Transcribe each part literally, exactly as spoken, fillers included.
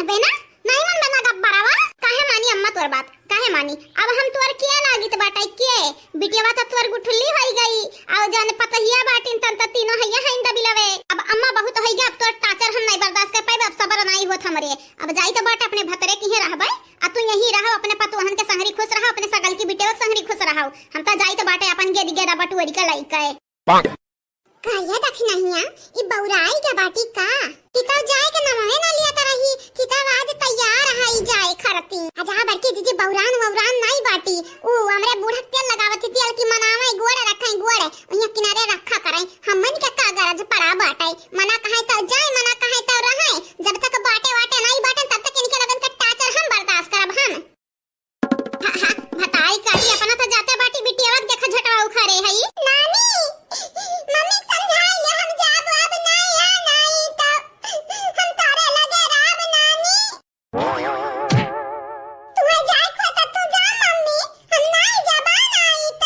बेना, नाहीं मन बेना गप बरावा। काहे मानी अम्मा तोर बात, काहे मानी? अब हम तोर के लागित बाटे के? बिटियावा त तोर गुठुल्ली होई गई, अउ जौन पतोहिया बाटिन तन त तीनों हइया हइन दबिलवे। अब अम्मा बहुत होई गया, अब तोर टाचर हम नाहीं बर्दाश्त कर पाइब, अब सबर नाहीं होत हमरे। अब जाई त बाटे अपने भतरे किहे रहबे, आ तू यहीं रहो, अपने पतोहन के संगरी खुश रहो, अपने सगल की बिटियावा के संगरी खुश रहो। हम त जाई त बाटे अपन गेदी गेदा बटुअरी का लइके। का ये दखिनहिया, ई बौराई के बाटी का? कितौ जाए के नमवे ना लिया त रही, कितौ आज तैयार है ई जाए खरती। आ जहाँ बड़की जीजी बौरान वौरान नाई बाटी, ऊ हमरे बूढ़क तेल लगावत थी, तेल की मनावे गोड़ रखे गोड़, उहिया किनारे रखा करे। हमन के का गरज पड़ा बाटे, मना कहे तो जाए, मना कहे तो रहे। जब तक बाटे वाटे नाई बाटे, तब तक इनके लगन के टाचर हम बर्दाश्त करब हम। हा, हा, भताई काटी अपना त जाते बाटी बिटियावा के देखा झटवा उखारे हई। नानी, मम्मी समझाई ले, हम जाब अब नाई, आ नाई त हम तोरे लगे रहब नानी। तुहे जाए को त तू जा मम्मी, हम नाई जाबा नाई त।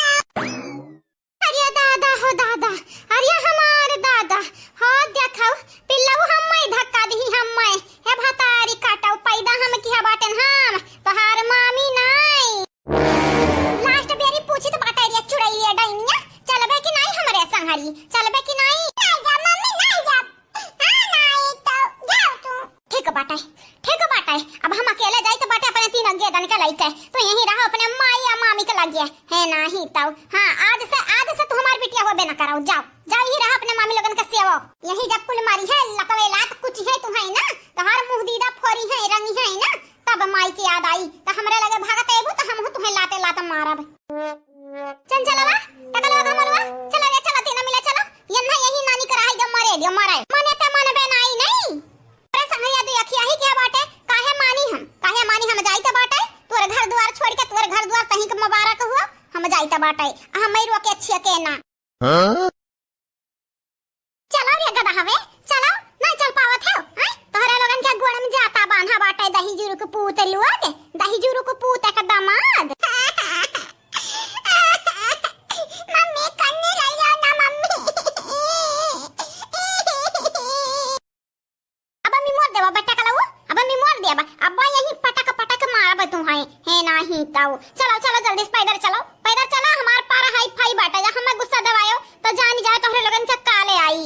अरे दादा हो दादा, अरे हमार दादा, हो देखौ, पिल्लऊ हम्मै धक्का दिही हम्मै। हे भतारी काटौ, पैदा हम किहा बाटेन हम, तोहार मामी नाई। लास्ट बेरी पूछी त बाटे रे चुड़ैलिया डाइनिया, चलबे कि नाई हमरे संगरी, चलबे कि नाई? नाई जा मम्मी, नाई जा। हाँ, नाई तो जाओ तू। ठीक बाटे, ठीक बाटे। अब हम अकेले जाई त बाटे अपने तीन गेदन के लइके। तू यहीं रहो अपने माई या मामी के लगे। है नाही तो। हाँ, आज से, आज से तू हमार बिटिया होबे न करो। जाओ, जाओ यहीं रहो अपने मामी लोगन के सेवो। यहीं जब कुल मारी है, लतवे लात कुछ है तू है ना, तोहार मुँह दीदा फोरी है, रंगी है ना, तब माई के याद आई। त हमरे लगे भागत एबू त हमहू तुहे लाते लात मारब। चंचलवा, टकलवा, घमलवा, चला रे, चला, तीन मिले, चला। यन्हा यही नानी कराई दियो, मरे दियो, मरे। मने त मनबे नाई, नहीं। अरे संगरिया, दुई अखिया ही के बाटे, काहे मानी हम? काहे मानी हम? जाइत बाटे, तोर घर दुआर छोड़ के, तोर घर दुआर तहीं के मुबारक हुआ, हम जाइत बाटे। आ हम मई रोके छिया के ना। हाँ? चलो रे गदहवे, चलो, ना चल पावत हो, हैं? तोहरे लोगन के गोड़ में जाता बांधा बाटे, दही जुरुक पूत लोग, दही जुरुक पूत एक दामाद। मम्मी, कन्नी लइलो ना, मम्मी। अब मम्मी मोर देबा बेटा कलऊ, अब मम्मी मोर देबा, अब यहीं पटक पटक मारब तू है, है नाही ताऊ। चलो, चलो, जल्दी से पैदल चलो, पैदल चलो, हमार पारा हाई फाई बाटे, जा हमें गुस्सा दवायो, तो जानी जाए तोहरे लोगन के काले आई।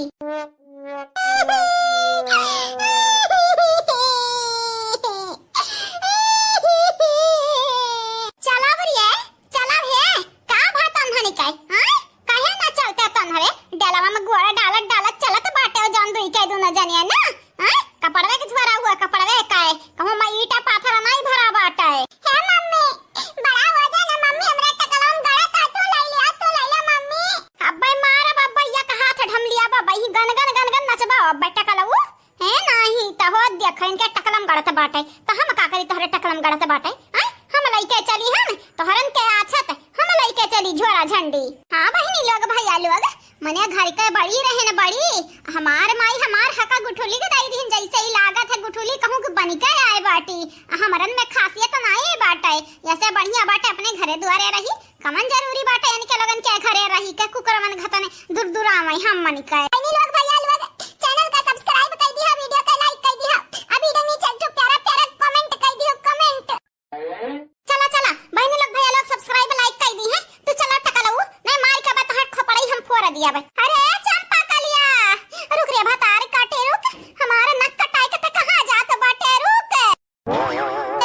चला बुढ़िया, चला भे, का भा तन्हनी काहे? हाँ? काहे ना चलते तन्हरे? डलवा में गोड़ा डालत डालत चलत बाटे, जौन दुई के दुनो जनिया ना? हाँ? कपड़वे के झोरा हुआ, कपड़वे काहे? कहूँ मैं ईटा पाथर नहीं भरा बाटे। हे मम्मी, बड़ा हो जा ना मम्मी, हमरा टकलवा में गड़ा का तू लई लिया, तू लई ला मम्मी। अब्बे मारब, अब्बे या का हाथ ढम लिया, बाबा ही गन गन गन गन नचबा, अब्बे टकलऊ। हे नाही, त हो देख, इनके टकलम गड़त बाटे, त हम का करी, तोहरे टकलम गड़त बाटे? आय, हम लइके चली हन, तोहरन के आछत, हम लइके चली झोरा झंडी। हाँ बहिनी लोग, भैया लोग, मने घर के बड़ी रहे न बड़ी, हमार माई हमार हका गुठुली के दाई दिहिन, जैसे ही लागत है गुठुली कहूँ के बन के आए बाटी, हमरन में खासियत नाई बाटे, जैसे बढ़िया बाटे अपने घरे दुआरे रही, कमन जरूरी बाटे इनके लोगन के घरे रही के कुकुरवन घतन दुरदुरावै हमन के। बहिनी लोग, भैया लोग, channel का subscribe कर दिया, video का like कर दिया, अभी इधर नीचे एक ठो प्यारा प्यारा comment कर दियो, comment। चला चला बहिनी लोग, भैया लोग, subscribe like कर दी है, तू चला टकलऊ, नहीं मार के बता हट खोपड़ई हम फोड़ दिया बे। अरे चंपा कलिया, रुक रे भतार काटे रुक, हमारे नक कटाई के ते कहाँ जात बाटे रुक।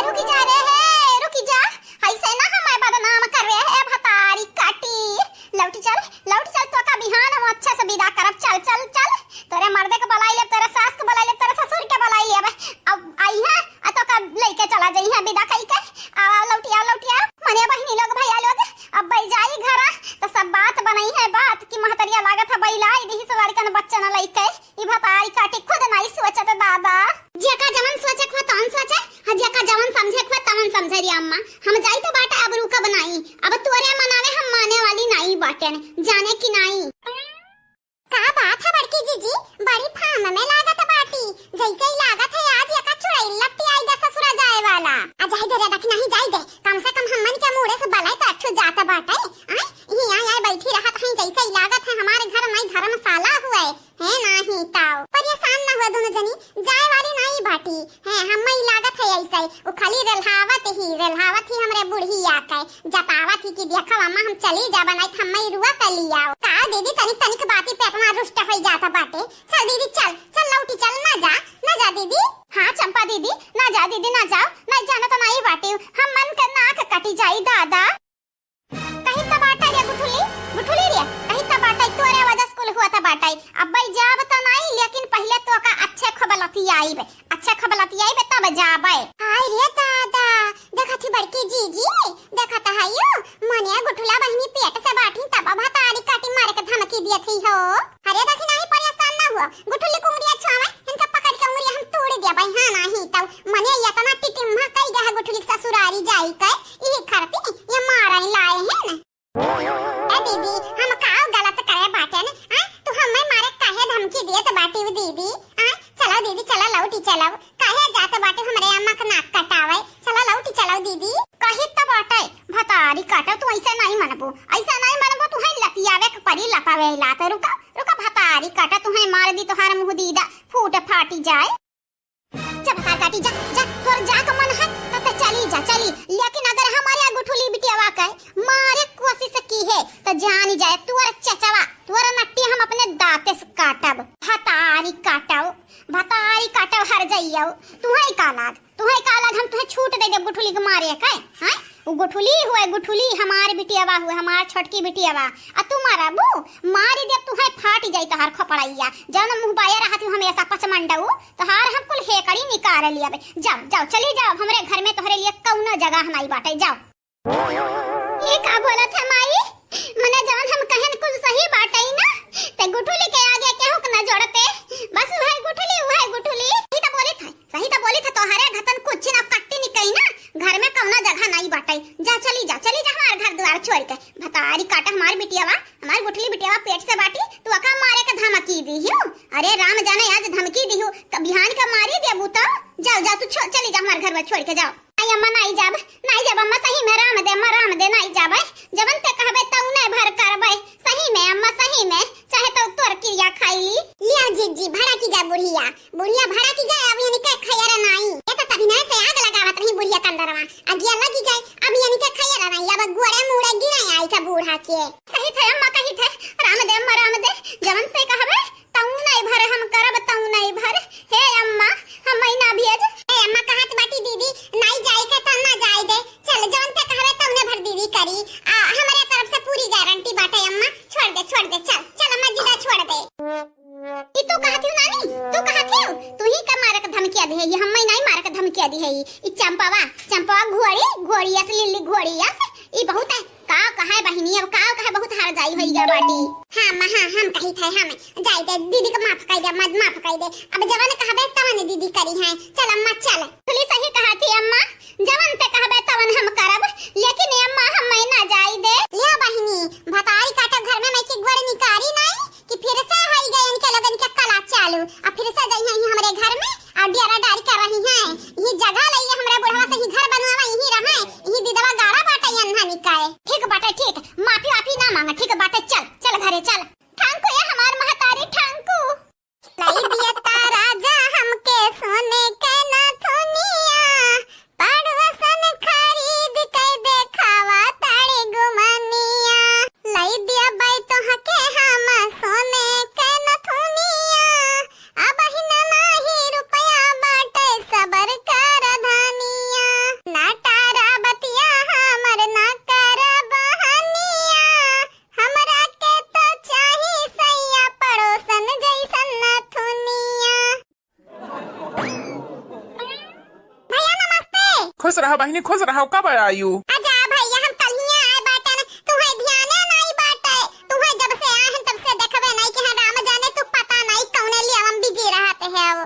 रुकी जा रे, हे, रुकी जा। ऐसे ना हमें बदनाम करवे हे भतारी काटी। लौटी चल, लौटी चल, तोका बिहान हम अच्छे से विदा करब। चल, चल, चल। तोरे मर्दे के बुलाई लेब, तोरे सास के बुलाई लेब, तोरे ससुर के बुलाई लेब। अब आई है, आ तोका लइके चला जाई है विदा कई के। आवा, लौटी आओ, लौटी आओ। मने बहिनी लोग, भैया लोग, अब बई जाई घरा, तो सब बात बनई है बात कि महतरिया लागत है बई लाई दिही से लड़कन बच्चन लइके। ई भतारी काटी खुद नाई सोचत दादा। जेका जवन सोचे के हुआ तवन सोचे, हाँ, जेका जवन समझे के हुआ तवन समझे रे अम्मा। हम जाई तो बाटे, अब रुकब नाई, अब तोरे मनावे हम माने वाली नाई बाटेन, जाने की नाई। का बात है बड़की जीजी, बड़ी फाम में लागत बाटी, जैसे ही लागत है आज एका चुड़ैल लपटी आई गा ससुरा जाए वाला। आ जाई दे रे, देख नहीं जाई दे, कम से कम हमन के मुड़े से बलाई तो अच्छो जात बाटे। आय, हियाँ आए बैठी रहत हैं, जैसे ही लागत है हमारे घर में धर्मशाला हुए। है नाही ताव। परेशान ना हुआ दोनों जनी, जाए वाली नाई बाटी। है, हम ही लागत तै उ खाली रेल्हावत ही, रेल्हावत ही हमरे बुढ़िया के, जतावत ही कि देखो अम्मा, हम चली जाबा, नाहीं त हम्मे रुआ के लियाओ। का दीदी, तनिक तनिक बाती पे एतना रुष्ट होइ जात बाटे। चल दीदी, चल, चल लौटी चल, ना जा, ना जा दीदी। हाँ चंपा दीदी, ना जा दीदी, ना जाओ, नाहीं जाना तो नाहीं बाटी, हम मन के नाक कटी जाई दादा। कही त बाटै रे गुठुली, गुठुली रे, कही त बाटै, तोरे वजह से कुल हुआ त बाटै। अब्बै जाब त नाहीं, लेकिन पहिले तोका अच्छे खूब लतियाइब, अच्छे खूब लतियाइब तब जाबै। हाय रे दादा, देखत ही बड़की जीजी, देखत हयू, मने गुठुला बहिनी पेट से बाटी तब भतारी काटी मारे के धमकी दियत ही हो। अरे देखी नाहीं, परेशान ना हुआ, गुठुली के उंगरिया छुआवे, इनका पकड़ के उंगरिया हम तोड़ देबै, हाँ नाहीं तब। मने एतना टिटिम्हा कइ गया है गुठुली के ससुरारी जाई के, इही खरती ये मारै लाए हैं न। ए दीदी, हम काव गलत करे बाटेन, हाँ? तू हम्मे मारे काहे धमकी देत बाटी दीदी, हाँ? चलो दीदी, चलो लौटी चलो, काहे जात बाटे हमरे अम्मा के नाक कटावै, चलो लौटी चलो दीदी। कही त बाटै, भतारी काटो, तू ऐसे नाहीं मनबू, ऐसे नाहीं मनबू, तुहैं लतियावे के परी, लतावे लाते, रुका, रुका, भतारी काटा, तुहैं मार दी, तोहार मुँह दीदा फूट फाटी जाए। जा भतार काटी, जा, जा, तोर जा के मन है, त, त चली जा, चली। लेकिन अगर हमरे गुठुली बिटियावा के मारे कोशिश किहे, त जानी जाए, तोर चचवा, तोर नट्टी हम अपने दाँते से काटब। भतारी काटो, भतारी काटो, हर जइयो। तुहैं का लाग, तुहैं का लाग, हम तुहैं छूट दे देब गुठुली के मारे के, हैं? उ गुठुली हुए, गुठुली हमार बिटियावा हुए, हमार छोटकी बिटियावा। आ तू मारबू, मारी देब, तुहैं फाटी जाई तोहार खोपड़ैया। जौन मुँह बाया रहत हू हमेशा पचमंडऊ, तोहार हम कुल हेकड़ी निकाल लियब। जाओ, जाओ, चली जाओ, हमरे घर में तोहरे लिए कौनो जगह नाहीं बाटै, जाओ। ई का बोलत है माई? मने जवन हम कहन कुल सही बाटै ना, ते गुठुली के आगे केहू के न जोड़ते, बस उहै गुठुली, उहै गुठुली। सही त बोली थे, सही त बोली थे, तोहरे घतन कुछ न कट्टी निकई ना, घर में कौनो जगह नाहीं बाटै। जा चली जा, चली जा हमार घर द्वार छोड़ के। भतारी काटा हमार बिटियावा, हमार गुठुली बिटियावा पेट से बाटी, तू ओका मारे के धमकी दिहू। अरे राम जाने आज धमकी दिहू, क-, बिहान का मारी देबू तो। जाओ, जाओ, तू छो-, चली जा हमार घर छोड़ के, जाओ। आई अम्मा, नाई जाब, नाई जाब अम्मा, सही में राम दे, अम्मा राम दे, नाई जाब। जवन ते कहबे तौने भर करबे, सही में अम्मा, सही में, चाहे तो तोर किरिया खाई ली। लिया जीजी, भड़की गा बुढ़िया, बुढ़िया भड़की गा, अब इनके खैर नाई। ये तो तभी ना से आग लगावत रही बुढ़िया कंदरवा, अगिया लगी गए, अब इनके खैर नाई, अब गोड़े मुड़े गिरे आई का बूढ़ा के। कही थे अम्मा, कही थे, राम दे अम्मा, राम दे, जवन ते कहबे तौने भर हम करब, तौने भर। हे अम्मा, हम्मै ना भेज। ए अम्मा, कहत बाटी दीदी, नाई जाए के त ना जाए दे। चल, जौन ते कहबे तौने भर दीदी करी। आ, हमरे तरफ से पूरी गारंटी बाटे अम्मा। छोड़ दे, छोड़ दे, चल, चल अम्मा, जिदा छोड़ दे। ई तू कहत हू नानी, तू कहत हू, तू ही का मारे के धमकिया दिहे, ई हम्मै नाई मारे के धमकिया दिहे, ई, ई चंपवा, चंपवा घोड़ी, घोड़ी अस लिल्ली घोड़ी अस, ई बहुत है। का कहे बहिनी, अब का कहे, बहुत हर जाई होई गा बाटी। हाँ अम्मा, हाँ, हम कही थे, हम जाए दे, दीदी के माफ कर दे, मत माफ कर दे। अब जवन कहबे तवन दीदी करी है। चल अम्मा, चल। गुठुली सही कहत ही अम्मा, जवन ते कहबे तवन हम करब, लेकिन ए अम्मा हम्मै ना जाई दे। लिया बहिनी, भतारी काटा घर में मैं की गोड़ निकारी नाई कि फिर से होई गए इनके लोगन के कला चालू, आ फिर से जइहैं हमरे घर में आ डेरा डारी कर रही हैं। ये जगह लइए हमरा बुढ़वा से ही घर बनवावा, यही रहे, यही दिदवा गाड़ा बाटे अन्हा निकाय। ठीक बाटे, ठीक, माफी वाफी ना मांगा, ठीक बाटे, चल, चल घरे चल। ठांकू ये हमार महतारी, ठांकू। लाई दिया ता राजा हमके सोने के नथुनिया, पड़ोसन खरीद के देखावा ताड़ी गुमनिया। लाई दिया बाई तोहके हम सोने के नथुनिया, अबहिन नाही रुपया बाटे, सबर कर धनिया। ना टारा बतिया हमर, ना कर बहनिया, हमरा के तो चाही सैया पड़ोसन जैसन नथुनिया। भैया नमस्ते। खुश रहा बहिनी, खुश रहा। कब आयू? आजा भैया, हम कल ही आए बाटन। तुहे ध्याने नाई बाटे। तुहे जब से आए हैं तब से देखबे नाई कि हाँ राम जाने तू पता नाई कौने लिए हम बिजी रहते हैं वो।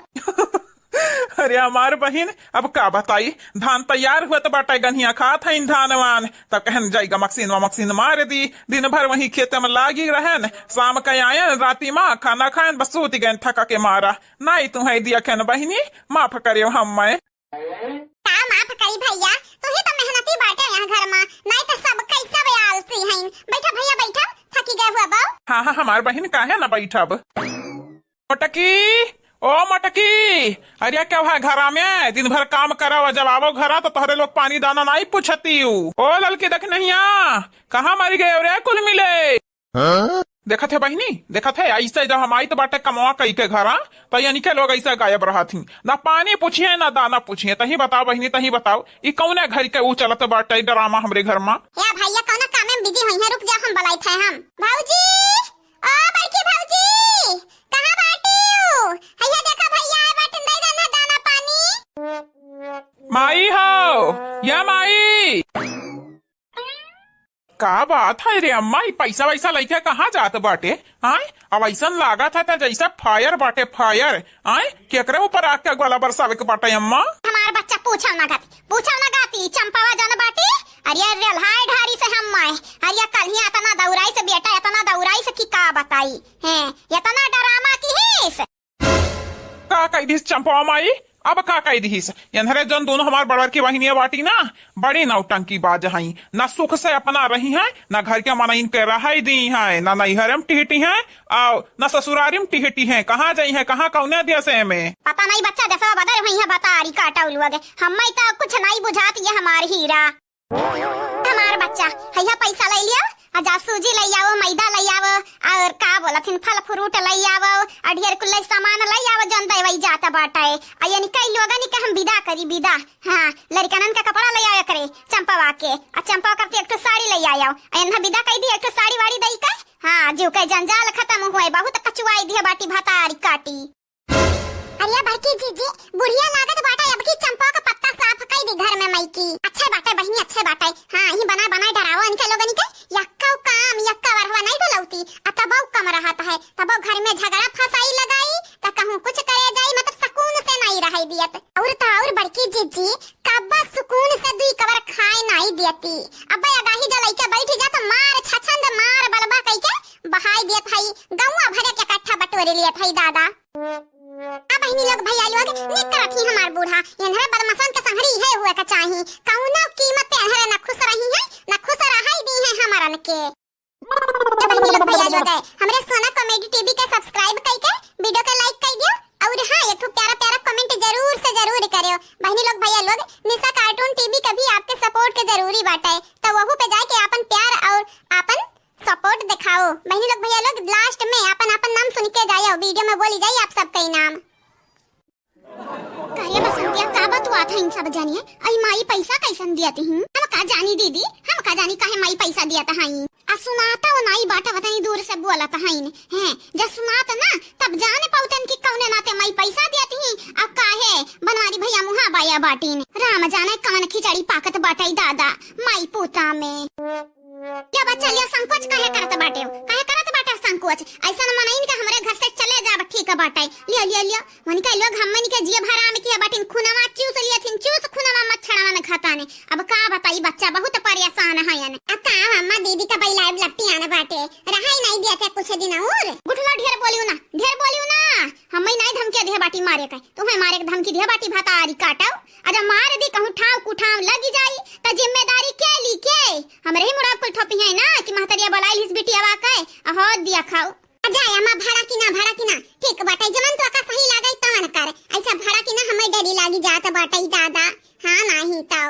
अरे हमार बहिन, अब का बताई, धान तैयार हुआ तो बाटे, गन्हिया खात हईन धान वान, तब कहन जाइगा मक्सीन वा मक्सीन मार दी। दिन भर वही खेते में लागी रहन, शाम के आयन राती मा खाना खायन बस सूत गयन थका के मारा। नाई तुहे दिया खेन बहिनी, माफ करियो हम्मै। का माफ करी भैया, तू ही तो मेहनती बाटे यहाँ घर मा, नाई तो सब कैसा बे आलसी हईन। बैठा भैया बैठा, थकी गए हुआ बाऊ। हाँ हाँ हमार बहिन, काहे ना बैठब। मोटकी, ओ मटकी, अरे क्या है घरा में? दिन भर काम करा, जब आवो घरा तो तोहरे लोग पानी दाना नाहीं पूछतिउ। ओ ललकी दखिनहिया, कहाँ मरि गए रे कुल मिले? हाँ? देखत है बहिनी, देखत है, अइसे जब हम आइत बाटे कमवा कइके घरा, तो यनिके लोग अइसे गायब रहत ही, ना पानी पूछिए ना दाना पूछिए। तहीं बताओ बहिनी, तहीं बताओ, ई कउने घर के ऊ चलत बाटे ड्रामा हमरे घर मा? या भइया, कौना काम में बिजी होइहैं, रुक जा, हम बलाइत है हम। भौजी, ओ बड़की भौजी, कहाँ बाटी हो? हैया देखा भइया आए बाटिन, दे देना दाना पानी। माई हो, या माई। का बात है रे अम्मा, ई पैसा वैसा लइके कहाँ जात बाटे? आय, अब अइसन लागत है त जइसे fire बाटे, fire। आय, केकरे ऊपर आग के गोला बरसावे के बाटे अम्मा? हमार बच्चा पूछल ना गति, पूछल ना गति, चंपावा जन बाटी, अरे रेल्हाय ढारी से हम माय, अरे कल्ही अतना दौराइस बेटा, अतना दौराइस कि का बताई, हैं, अतना ड्रामा किहिस। का कहि दिहिस चंपावा माई? अब का कहि दिहिस? एन्हरे जौन दोनों हमार बड़वर की बहिनिया बाटी ना, बड़ी नौटंकी बाज हईं, ना सुख से अपना रही हैं, ना घर के मनइन के रहै दी हैं, ना नैहरे में टिहटी हैं, अउ ना ससुरारी में टिहटी हैं। कहाँ जइहैं, कहाँ कउने देसे में? पता नहीं बच्चा देसवा बदर हुई है, बतारी काटौ लोग। हम्मै त कुछ नहीं बुझात ये हमार हीरा। हमार बच्चा, हैया पैसा लइ लियो, आ जा सूजी लइ आवो, मैदा लइ आवो, और का बोलत हिन, फल फ्रूट लइ आवो, और ढेर कुल्ले सामान लइ आवो, जौन देवै जात बाटे। आ यनिके लोगन के हम बिदा करी, बिदा। हाँ, लड़िकनन के कपड़ा लइ आवे करे, चंपवा के, आ चंपवा करती एक ठो साड़ी लइ आयो, आ एन्हा बिदा कइ दी, एक ठो साड़ी वाड़ी दइ के। हाँ, जीव के जंजाल खतम होए, बहुत कचुआई दिहे बाटी भतारी काटी। अरे बड़की जीजी, बुढ़िया लागत बाटे, अब की चंपा का पत्ता साफ कई दी घर में मइकी। अच्छे बाटे बहिनी, अच्छे बाटे। हाँ, यही बनाए बनाए डरावो इनके लोगन के। यक्का काम, यक्का वरहवा नहीं डोलौती, आ तबौ कम रहत है, तबौ घर में झगड़ा फसाई लगाई, त कहूँ कुछ करे जाई, मतलब सुकून से नहीं रहै दियत। और त और बड़की जीजी, कब्बा सुकून से दुई कवर खाए नहीं दियती। अब अगाही जो लइके बैठ जा त मार छछंद मार बलबा कइके बहाई दियत हई, गौवा भरे के कट्ठा बटोरे लियत हई दादा। आ बहिनी लोग, भैया लोग, निक करत ही हमार बूढ़ा, एन्हरे बदमाशन के संघरी इहे हुए के चाही। कौनो कीमत पे एन्हरे ना खुश रही हैं, ना खुश रहै दी हैं हमरन के। ए बहिनी लोग, भैया लोग, हमरे सोना कॉमेडी टीवी के subscribe कइके video के like कइ दियो, और हाँ, एक ठो प्यारा प्यारा comment जरूर से जरूर करियो। बहिनी लोग, भैया लोग, निशा cartoon टीवी के भी आपके support के जरूरी बाटे, तो वहू पे जाके आपन प्यार और आपन support देखाओ। बहिनी लोग, भैया लोग, last में आपन आपन नाम सुन के जायो, video में बोली जाई आप सबके नाम। का रे बसंतिया, का बतुआत हईन सब जनिए? अई माई पैसा कैसन दियत ही? हम का जानी दीदी, हम का जानी काहे माई पैसा दियत हईन। आ सुनात वो नाई बाटा, वतनी दूर से बोलत हईन। हैं, जब सुनात ना, तब जाने पाउतन कि कौने नाते माई पैसा दियत ही। अब काहे बनवारी भैया मुहा बाया बाटिन। राम जाने कवन खिचड़ी पाकत बाटई दादा, माई पूता में। या बच्चा, या संकोच काहे करत बाटे? काहे करत बाटे संकोच? ऐसन मनइन के हमरे घर से चले जाब ठीक बाटे। लियो, लियो, लियो। वनिका लोग हमन के जियब हराम किहे बाटिन, खुनवा चूस लियथिन, चूस खुनवा मच्छरवा न खाता ने। अब का बताई बच्चा, बहुत परेशान हयन। अब का अम्मा, दीदी का बैलाब लपटी आन बाटे, रहाई नहीं दिया थे कुछ दिन और। गुठला ढेर बोलियो ना, ढेर बोलियो ना। हम्मै नाई धमकिया दिहे बाटी मारे के, तुम्हें मारे के धमकी दिहे बाटी भतारी काटव। अजा मार दी कहूँ ठाव कुठाव लगी जाई, त जिम्मेदारी के ली के? हमरे ही मुड़ा कुल थोपी है ना कि महतरिया बोलाई लिस बिटियावा के, अहो दिया खाओ। अजा अम्मा भड़ा की ना, भड़ा की ना, ठीक बाटे, जवन तो का सही लागे तवन कर, ऐसा भड़ा की ना हमें डरी लागी जात बाटे दादा, हाँ नाही तो।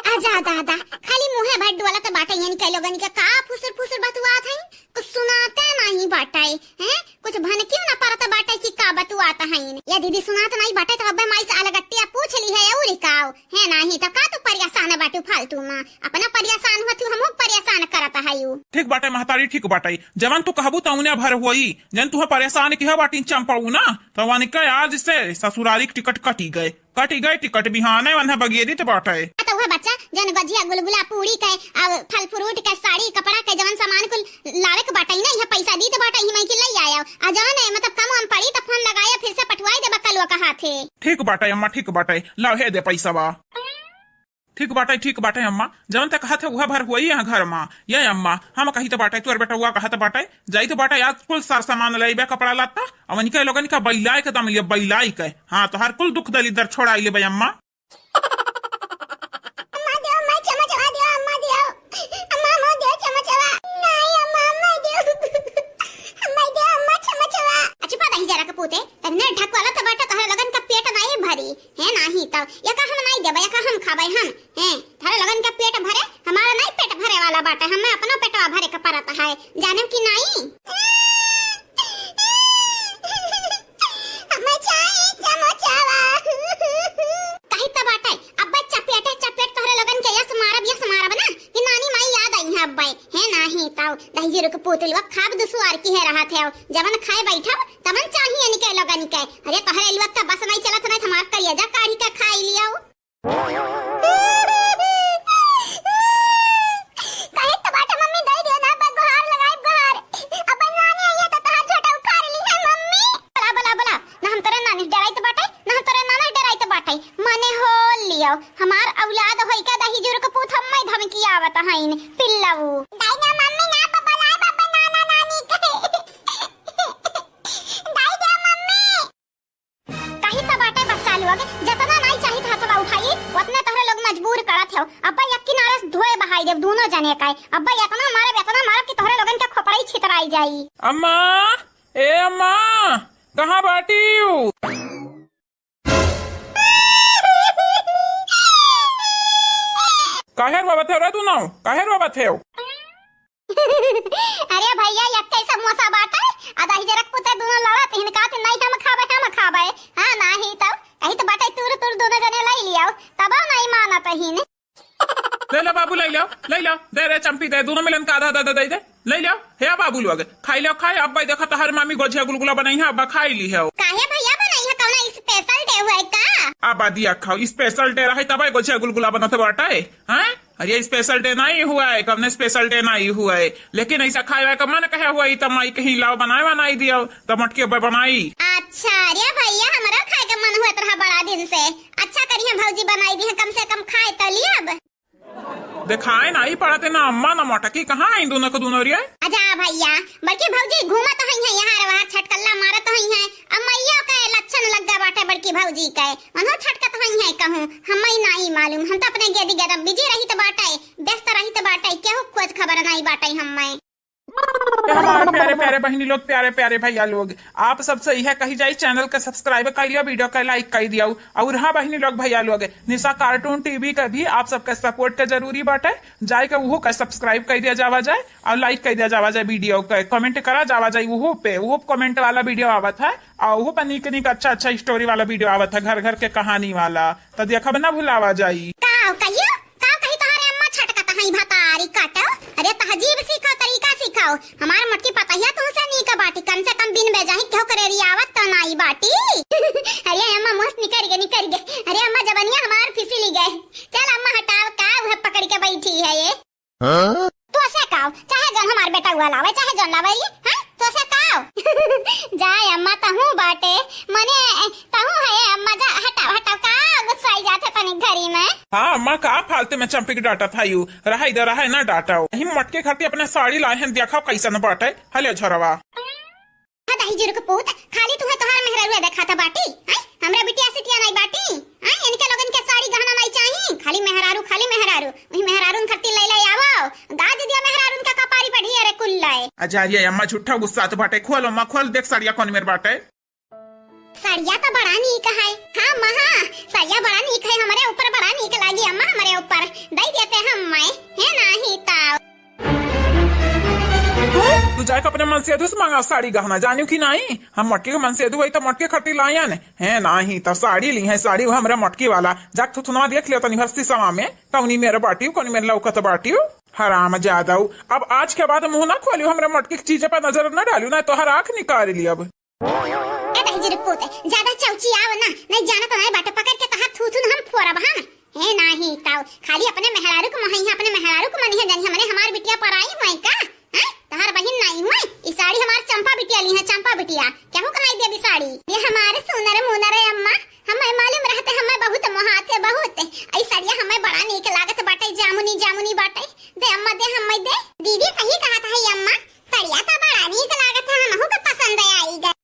आजा दादा, खाली मुँहे भर डोलत बाटे, यानी कई लोगन के का फुसुर फुसुर बतुआत हईन, कुछ सुनाते नहीं बाटे, हैं? कुछ भनकियो ना परत बाटे कि का बतुआत हईन। या दीदी सुनात नहीं बाटे तो अब्बे माई से अलगट्टिया पूछ ली है और काओ, है नहीं तो का तू परेशान बाटू फालतू में, अपना परेशान हुआ तू हमहू परेशान करत हयू। ठीक बाटे महतारी, ठीक बाटे, जवन तू कहबू तौने भर होई, जन तुहे परेशान किहे बाटी चंपाऊ ना, तो वनिका आज से ससुरारी के टिकट कटी गए। कटि गए टिकट, बिहाने वन्हे बगिये दीत बाटे। आ त उहे बच्चा, जन गजिया, गुलगुला, पूड़ी के, आ फल फ्रूट के, साड़ी, कपड़ा के, जवन सामान कुल लावे के बाटे ना, इहे पैसा दीत बाटे, इहे मैं के लई आया। आ जवन है, मतलब, कम वम पड़ी त फोन लगाया, फिर से पठवाई देबा कलवा का हाथे। ठीक बाटे अम्मा, ठीक बाटे, लाव हे दे पैसवा। ठीक बाटे, ठीक बाटे अम्मा, जवन ते कहत है, उहे भर होई यहाँ घर मा। ये अम्मा, हम कहित बाटे, तोर बेटउआ कहत बाटे, जाइत बाटे, आज कुल सर सामान लइबे, कपड़ा लत्ता, अवन के लोगन का बैलाई के दम लिए, बैलाई के। हाँ, तोहार कुल दुख दलिद्दर छोड़ाई लेबे अम्मा। अम्मा देव, अम्मा चमचवा देव, अम्मा देव। अम्मा, अम्मा देव चमचवा। नहीं अम्मा, अम्मा देव। अम्मा देव, अम्मा चमचवा। अच्छा, पता ही जरा के पूते, तब ने हे नाही तउ, एका हम नाही देबे, एका हम खाबे हम। हे, तोहरे लोगन के पेट भरे, हमारा नाही पेट भरे वाला बाटे, हमें अपना पेटवा भरे के परत है, जानेउ कि नाही? हमें चाही समोसावा। कही त बाटे, अब्बे चपेटे चपेट तोहरे लोगन के यस मारब, यस मारब ना, कि नानी माई याद आई है अब्बे। हे नाही तउ, दहिजरू के पूत लोग खाब दुसुआर की है रहत है, जवन खाए बैठब, तवन चाही इनके लोगन के। अरे तोहरे लोग का बस नहीं चलत, नहीं हमार करेजा काढ़ी के खाई लियो। कहे तो बाटे मम्मी, दे दे ना, बस गुहार लगाई गुहार। अब नानी आई है तो तहार झोटा उखाड़ ली है मम्मी। बोला, बोला, बोला, ना हम तोरे नानी डराइत बाटे, ना हम तोरे नाना डराइत बाटे। मने हो लियो, हमार औलाद होई का दहिजरू के पूत हम्मे धमकी आवत हईन, पिल्लऊ। दाई ना मम्मी ना, ब-, बोलाए बाबा नाना नानी के। दाई दे मम्मी। कही त बाटे बच्चा लोग, जतना नाई चाहित हथवा उठाई, ओतने तोहरे लोग मजबूर करत हो। अब्बा एक किनारे से धोए बहाई देब दूनो जने का। अब्बा एतना मारब, एतना मारब कि तोहरे लोगन के खोपड़ाई छितराई जाई। अम्मा, ए अम्मा, कहाँ बाटी हू? काहे रोवत हो रे तू नाऊ? काहे रोवत हो? अरे भइया, एक्कै समोसा बाटे, आ दहिजरू के पूत दूनो लड़त हिन, कहत हिन, "नहीं, हम खाबे, हम खाबे।" हाँ, नाही तउ, कही त बाटे, "तुर, तुर दूनो जने लइ लियो," तबो नहीं मानत हिन। ले लो बाबू, लइ लो, लइ लो, दे रे चंपी, दे, दूनो मिलन का आधा, आधा, आधा दे दे, लइ लो, हे बाबू लोग, खाई लो, खाए, अब भाई देखा तोहर मामी गोझिया गुलगुला बनाई है, अब खाई ली है। काहे भइया बनाई है, कौनो special day हुआ है का? अब दिया खाओ, special day रहे तब गोझिया गुलगुला बनत बाटे, हैं? अरे special day नहीं हुआ है, कवने special day नहीं हुआ है, लेकिन ऐसा खाए वाए का मन कहे हुआ, ई त माई कहीं लाओ बनाए बनाई दियो, त मटकी अब बनाई। अच्छा, अरे भइया, हमरा खाए के मन हुआ रहा बड़ा दिन से। अच्छा करिए भौजी बनाई दी है, कम से कम खाए तो लियब। देखाए नहीं पड़ते ना अम्मा ना मटकी, कहाँ आई दूनो के दूनो रे? अच्छा भइया, बड़की भौजी घूमत हई है यहाँ रे वहाँ, छटकल्ला मारत हई है। अब मैया के लक्षण लग गए बाटे बड़की भौजी के, उन्हों छटकत हई है कहूँ, हमें नाई मालूम, हम तो अपने गेदी गेदम busy रहित बाटे, व्यस्त रहित बाटे, केहू खोज खबर नाई बाटे हमें। ए हमार प्यारे प्यारे बहिनी लोग, प्यारे प्यारे भइया लोग, आप सबसे यह कही जाई, channel के subscribe कर लियो, video के like कर दियो। और हाँ बहिनी लोग, भइया लोग, निशा cartoon TV के भी आप सबके support के जरूरी बाटे, जाए के उहो के subscribe कर दिया जावा जाए और like कर दिया जावा जाए, video के comment करा जावा जाए उहो पे, उहो comment वाला video आवत है। आ, उहो पर नीक नीक अच्छा अच्छा story वाला video आवत है, घर घर के कहानी वाला, त देखब ना भुलावा जाई। का कहियो? का कही तोहरे अम्मा छटकत हई भतारी काटो? अरे तहजीब सीखो, तरीका सीखो। हमार मोटकी पतहिया तुहसे नीक बाटी, कम से कम बिन बेजाही केहू करे रियावत तो नाई बाटी। अरे अम्मा मुँह से निकल गए, निकल गए। अरे अम्मा जबनिया हमार फिसली गए। चल अम्मा हटाओ, का उहे पकड़ के बैठी है ये। हाँ? तोसे काव, चाहे जौन हमार बेटा हुआ लावे, चाहे जौन लावे ये, हाँ? तोसे काव? जाए अम्मा, तहूँ बाटे, मने तहूँ है अम्मा, जा हटाओ, हटाओ, का गुस्साई जात है तनी घरी में? हाँ अम्मा, का फालतू में चंपी के डांटत हयू, रहे दे, रहे ना डांटो। यही मटके खातिर अपने साड़ी लाए हैं, देखो कैसन बाटे, हले झरवा। हाँ, दहिजरू के पूत, खाली तुहे तोहार मेहररुआ देखात बाटी, हैं? हमरा बिटिया सिटिया नाई बाटी, हैं? इनके लोगन के साड़ी गहना नाई चाही, खाली मेहरारू, खाली मेहरारू। वही मेहरारून खातिर लई लई आवो, गाज दिया मेहरारून का कपारी पे ढेर कुल लय। अजारिया अम्मा झूठा गुस्सात बाटे, खोल अम्मा खोल, देख साड़िया कौन मेर बाटे। साड़िया तो बड़ा नीक है। हाँ अम्मा, हाँ, साड़िया बड़ा नीक है, हमरे ऊपर बड़ा नीक लागी अम्मा, हमरे ऊपर दई देते हम मैं, है नाही ताव। तू जाके अपने मनसेधू से मांगा साड़ी गहना, जानियो कि नाई? हम मोटकी के मनसेधू हई तो मोटकी खातिर लायन है, नाही तो साड़ी ली है, साड़ी वो हमरा मोटकी वाला। जाके थुथुनवा देख लियो तनी भर शीशवा में, कौनी मेर बाटियो, कौनी मेर लौकत बाटियो। हराम जादव, अब आज के बाद मुंह ना खोलियो, हमरा मोटकी के चीज पर नजर ना डालियो, ना तोहर आँख निकाल ली अब। ए दहिजरू पूत, ज्यादा चौचियाव ना, नहीं जानत नहीं बाटे, पकड़ के तहार थूथुन हम फोड़ब हम। हे नाही ताऊ, खाली अपने मेहरारू के मोहइया, अपने मेहरारू के मनिहा जानी, हमरे हमार बिटिया पराई हुए का? हैं? तहार बहिन नाही हुए? ई साड़ी हमार चंपा बिटिया ली है, चंपा बिटिया। केहू के नाही देबी साड़ी। ये हमारे सुनर मुनर अम्मा, हमें मालूम रहते, हमें बहुत मोहाते, बहुत। ई साड़िया हमें बड़ा नीक लागत बाटे, जामुनी, जामुनी बाटे। दे अम्मा, दे हमें दे। दीदी सही कहत है अम्मा, साड़िया तो बड़ा नीक लागत है, हमहू के पसंद आई गए।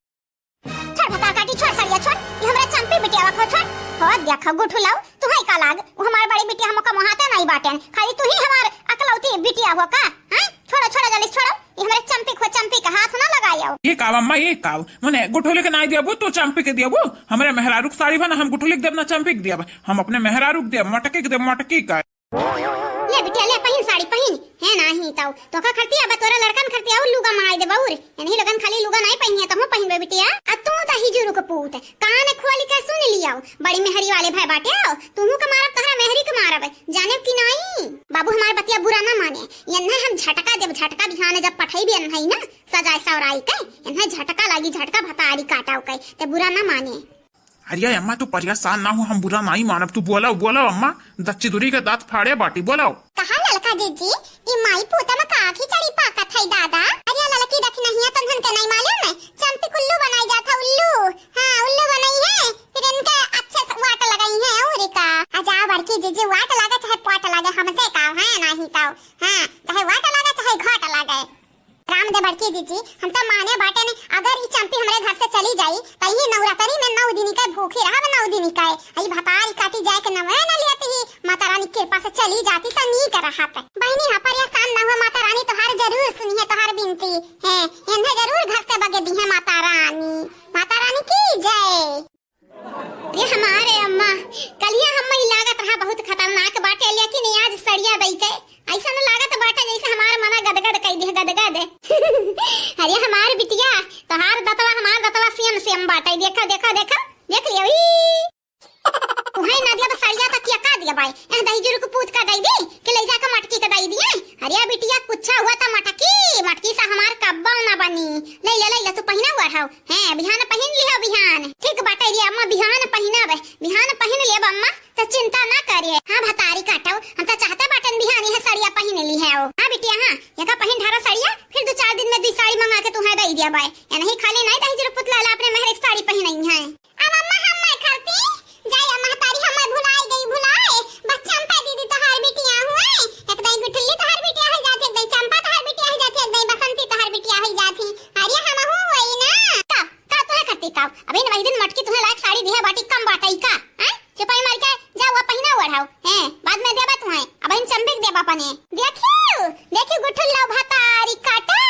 छोड़ भतार काटी, छोड़ सड़िया, छोड़। ये हमरा चंपी बिटिया को छोड़। हो देखा गुठुलाऊ, तू है का लाग? वो हमार बड़ी बिटिया हमका मोहाते नहीं बाटेन। खाली तू ही हमार अकलौती बिटिया हो का? हैं? छोड़ो, छोड़ो, जल्दी छोड़ो। ये हमरे चंपी को, चंपी का हाथ ना लगायो। ये काव अम्मा, ये काव? मने गुठुली के नाई देबू, तू चंपी के देबू? हमरे मेहरारू के साड़ी बा ना, हम गुठुली के देब ना चंपी के देब। हम अपने मेहरारू के देब, मटकी के देब, मटकी का। ले बिटिया, ले पहिन साड़ी पहिन। है नाही तउ। तोका खरती अब तोरा लड़कन खरती अउर लुगा मंगाई देब अउर। एनही लोगन खाली लुगा नाही पहिन है, तहूँ पहिनबे बिटिया। आ तू दही जुरुक पूत, कान खोल के सुन लियाओ। बड़ी मेहरी वाले भाई बाटे हो, तुहू के मारब, तोहरा मेहरी के मारब। जाने कि नाही? बाबू हमार बतिया बुरा ना माने। एन्हे हम झटका देब, झटका बिहान जब पठइबे एन्हे ना, सजाए सवराई के, एन्हे झटका लागी, झटका भतारी काटाओ के, ते बुरा ना माने। अरे अम्मा, तू परेशान ना हो, हम बुरा नाही मानब। तू बोलाओ, बोलाओ अम्मा, दच्ची दुरी के दाँत फाड़े बाटी, बोलाओ। कहा ललका जीजी, ई माई पूता में का खिचड़ी पाकत है दादा? अरे ललकी दखिनहिया तनहन के नाही मालूम है, चंपी कुल्लू बनाई जात है, उल्लू। हाँ, उल्लू बनाई है, फिर इनके अच्छे से वाट लगाई है, और का। आ जा बड़की जीजी, वाट लागे चाहे पाट लागे, हमसे का है नाही का। हाँ, चाहे वाट लागे चाहे घाट लागे। राम दे बड़की जीजी, हम तो माने बाटे ने, अगर ई चंपी हमरे घर से चली जाई, त ई नवरात्रि में नौ दिन के भूखी रहब, नौ दिन के। ई भतारी काटी जाए के नवे न लेती ही, माता रानी कृपा से चली जाती त नीक रहत। बहिनी, हाँ परेशान न हो, माता रानी तोहार जरूर सुनी है, तोहार बिनती है, एन्हे जरूर घर से बगे दी है माता रानी। माता रानी की जय। अरे हमारे अम्मा, कलिया हम्मा ई लागत रहा बहुत खतरनाक बाटे, लेकिन आज सड़िया दई के ऐसा न लागत बाटे जैसे हमार मना गदगद कई दे, गदगद। अरे हमार बिटिया, तोहार दतवा हमार दतवा सेम सेम बाटे, देखा, देखा, देखा, देख लियो। ई उहे ना दिया सड़िया तकिया का दिया बाय, ए दही जुरुक पूत का दई दी कि ले जाके मटकी का दई दिए। अरे बिटिया, कुछ हुआ त मटकी, मटकी से हमार कब्बो ना बनी। ले ले, ले ले, तू पहिना ओढ़ाओ। हैं, बिहान पहिन लिहो, बिहान। ठीक बाटे रे अम्मा, बिहान पहिनब, बिहान पहिन लेब अम्मा, त चिंता ना करे। हाँ, भतारी काटो, हम त चाहते बाटन बिहान यह सड़िया पहिन लिहो। हाँ बिटिया, हाँ, यका पहिन ढारा सड़िया, फिर दो चार दिन में दुई साड़ी मंगा के तुहे दई दिया बाय। एनही खाली नाही दही जुरुक पूत लाला अपने मेहरे के साड़ी पहिनई है। अब अम्मा हम मैं खरती, जाई अम्मा तारी हम मैं भुलाई गई भुलाए। बस चंपा दीदी तोहार बिटिया हुए, एक दाई गुठली तोहार बिटिया हो जाती, एक दाई चंपा तोहार बिटिया हो जाती, एक दाई बसंती तोहार बिटिया हो जाती। अरे हम हूँ वही ना। का, का तोहे खरती का? अबे न वही दिन मटकी तुहे लायक साड़ी दिया बाटी कम बाटई का? हैं? चुपाई मार के जाओ, अब पहिना ओढ़ाओ। हैं, बाद में देबा तुहे। अब इन चंपी के देबा अपने। देखियो, देखियो गुठुल्ला भतारी काटो।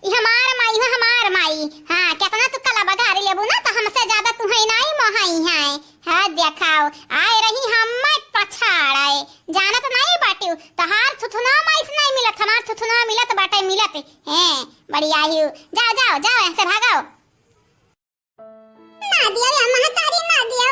ई हमार माई हो, हमार माई। हाँ, केतना तू कला बघारी लेबू ना, त हमसे ज्यादा तुहे नाई मोहाई है। हाँ, देखाओ, आए रही हम्मे पछाड़े। जानत नाई बाटियो, तोहार थुथुना माई से नाई मिलत, हमार थुथुना मिलत बाटे, मिलत। हैं, बढ़िया ही। जाओ, जाओ, जाओ, यहाँ से भागो। ना दियो या महतारी, ना दियो।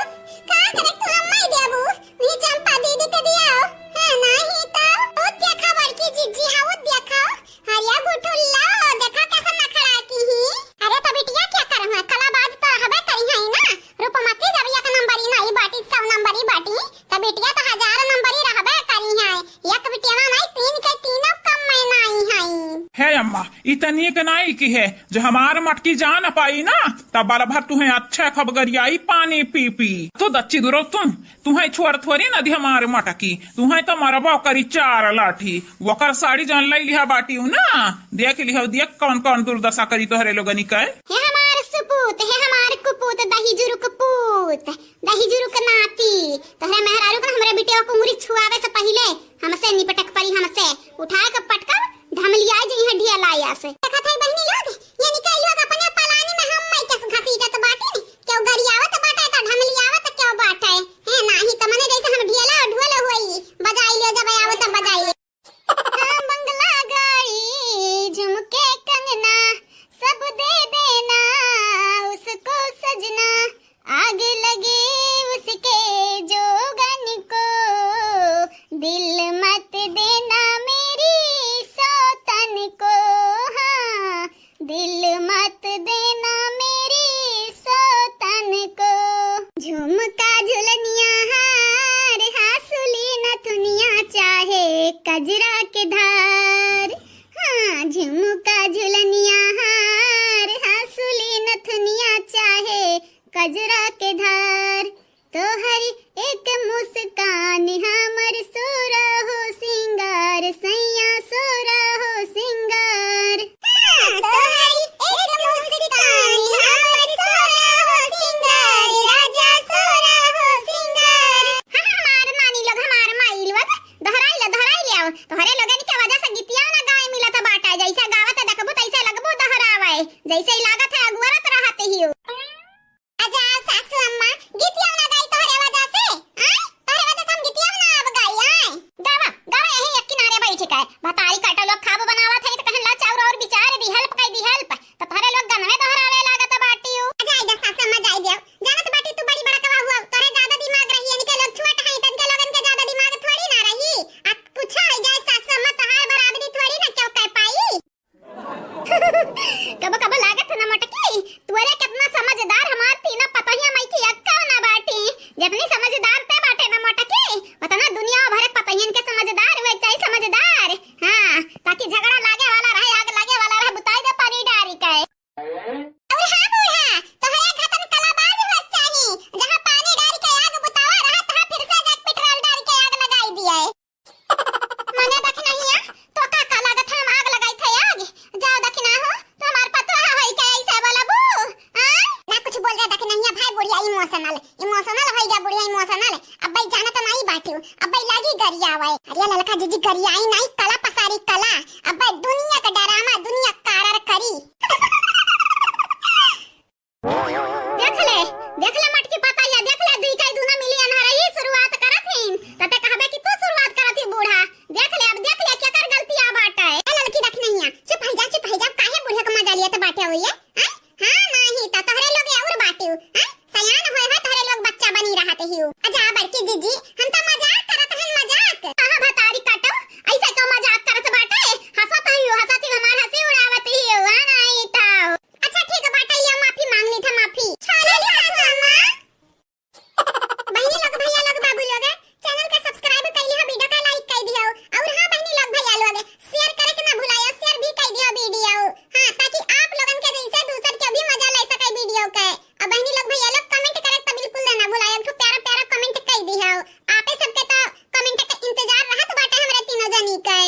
का करे तू हम नहीं देबू? उही चंपा दीदी के दियो। है नाही तो। ओ देखा बड़की जीजी, हाँ, ओ देखा। हरिया गुठुल्ला, देखा कैसे नखड़ा की ही। अरे तो बिटिया क्या करम है? कलाबाज तो हबे करी है ना। रूपमती जब एक नंबरी नाई बाटी, सौ नंबरी बाटी, तो बिटिया तो हजार नंबरी रहबे करी है। एक बिटिया नाई, तीन के तीनों कम में नाई है। हे अम्मा, इतनी के नाई की है, जो हमार मटकी जान पाई ना, तब बल भर तुहे अच्छे खबगरियाई पानी पी पी। तो दच्ची दुरो तुम, तुहे छोड़ थोड़ी ना दी हमार मटकी, तुहे तो मरबो करी चार लाठी। वकर साड़ी जान लई लिहा बाटियो ना, देख लिहा, देख कौन कौन दुर्दशा करी तोहरे लोगनी के। हे हमार सुपूत, हे हमार कुपूत, दही जुरुक पूत, दही जुरुक नाती, तोहरे मेहरारू का हमरे बिटिया को उंगली छुआवे से पहिले हमसे निपटक परी, हमसे उठाए के पटकब, ढमलिया जइहे ढियलाया से। देखत है बहिनी लोग, ये निकाल लोग अपने पलानी में हम माई के घसीटत बाटे, क्यों गरियावत बाटे त ढमलियावत क्यों बाटे? है नाही त मने जैसे हम ढियला ढोल होई, बजाई लियो जब आवत बजाई लियो। हाँ, बंगला गाड़ी, झुमके कंगना, सब दे देना उसको सजना। आग लगे उसके जोगन को, दिल मत देना मेरी सौतन को। हाँ, दिल मत देना मेरी सौतन को। झुमका झुलनिया हार, हासुली नथुनिया चाहे कजरा के धार। हाँ, झुमका झुलनिया हार, हासुली नथुनिया चाहे कजरा के धार। तोहरी एक मुस्कान हमर सोरहो सिंगार, सैया सोरहो सिंगार। हाँ, तोहरी एक मुस्कान हमर सोरहो सिंगार, राजा सोरहो सिंगार। हाँ, हमार नानी लोग, हमार माई लोग, दोहराई ले, दोहराई ले आओ। तोहरे लोगन के वजह से गीतिया ना गाए मिलत बाटा। समझदार ते बाटे ना मोटकी, वतना दुनिया भर के पतहियन के समझदार हुए चाही, समझदार। हाँ, ताकि झगड़ा लागे वाला रहे, आग लागे वाला रहे, बुताई दे पानी डारी के। अउर हाँ बूढ़ा, तोहरे घतन कलाबाज हुए चाही, जहाँ पानी डारी के आग बुतावा रहा, तहाँ फिर से जाके पेट्रोल डारी के आग लगाई दिए। मने दखिनहिया, तो का, का लागत है हम आग लगाई थे आग? जाओ दखिना हो, तो हमार पतोह होई के ऐसे बोलबू? हाँ? ना कुछ बोल रहा दखिनहिया भाई, बुढ़िया emotional, emotional होई गया बुढ़िया emotional। अब भाई जानत नहीं बाटियो, अब भाई लागी गरियावे। अरे ललका जीजी गरियाई नहीं, कला पसारी कला। अब भाई दुनिया का drama, दुनिया कारर करी। देख ले, देख ले मटकी पतैया, देख ले, दुई कई दूना मिली अनहरही शुरुआत करत हिन, त ते कहबे कि तू शुरुआत करत ही बूढ़ा। देख ले, अब देख ले, केकर गलतिया बाटे। ए ललकी दखिनहिया, चुप होइ जा, चुप होइ जा, काहे बूढ़े क मजा लियत बाटे हुई है? हैं? हाँ, नाही, त तोहरे लोग अउर बाटिउ, हैं? सयान होए हो, तोहरे लोग बच्चा बनी रहत हिउ। अजा बड़की जीजी, हम त मजाक करत हन, मजाक। कहाँ भतारी काटो, ऐसे क्यों मजाक करत बाटे? हंसत हिउ, हंसत हिउ, हमार हंसी उड़ावत हिउ, हाँ, नाही त। अच्छा ठीक बाटे, लिया माफी मांग ली था, माफी। छोड़ ली सासू अम्मा। बहिनी लोग, भैया लोग, बाबू लोग, channel के subscribe कर लिया, video का like कर दियो। और हाँ बहिनी लोग, भैया लोग, share करे के ना भुलायो, share भी कर दियो video। हाँ, ताकि आप लोगन के जैसे दूसर के भी मजा ले सके video के। और बहिनी लोग, भैया लोग, comment करे तो बिल्कुल ना भुलायो, एक ठो प्यारा प्यारा comment कर दियो। आपे सबके तो comment के इंतजार रहत बाटे हमरे तीनों जनी के।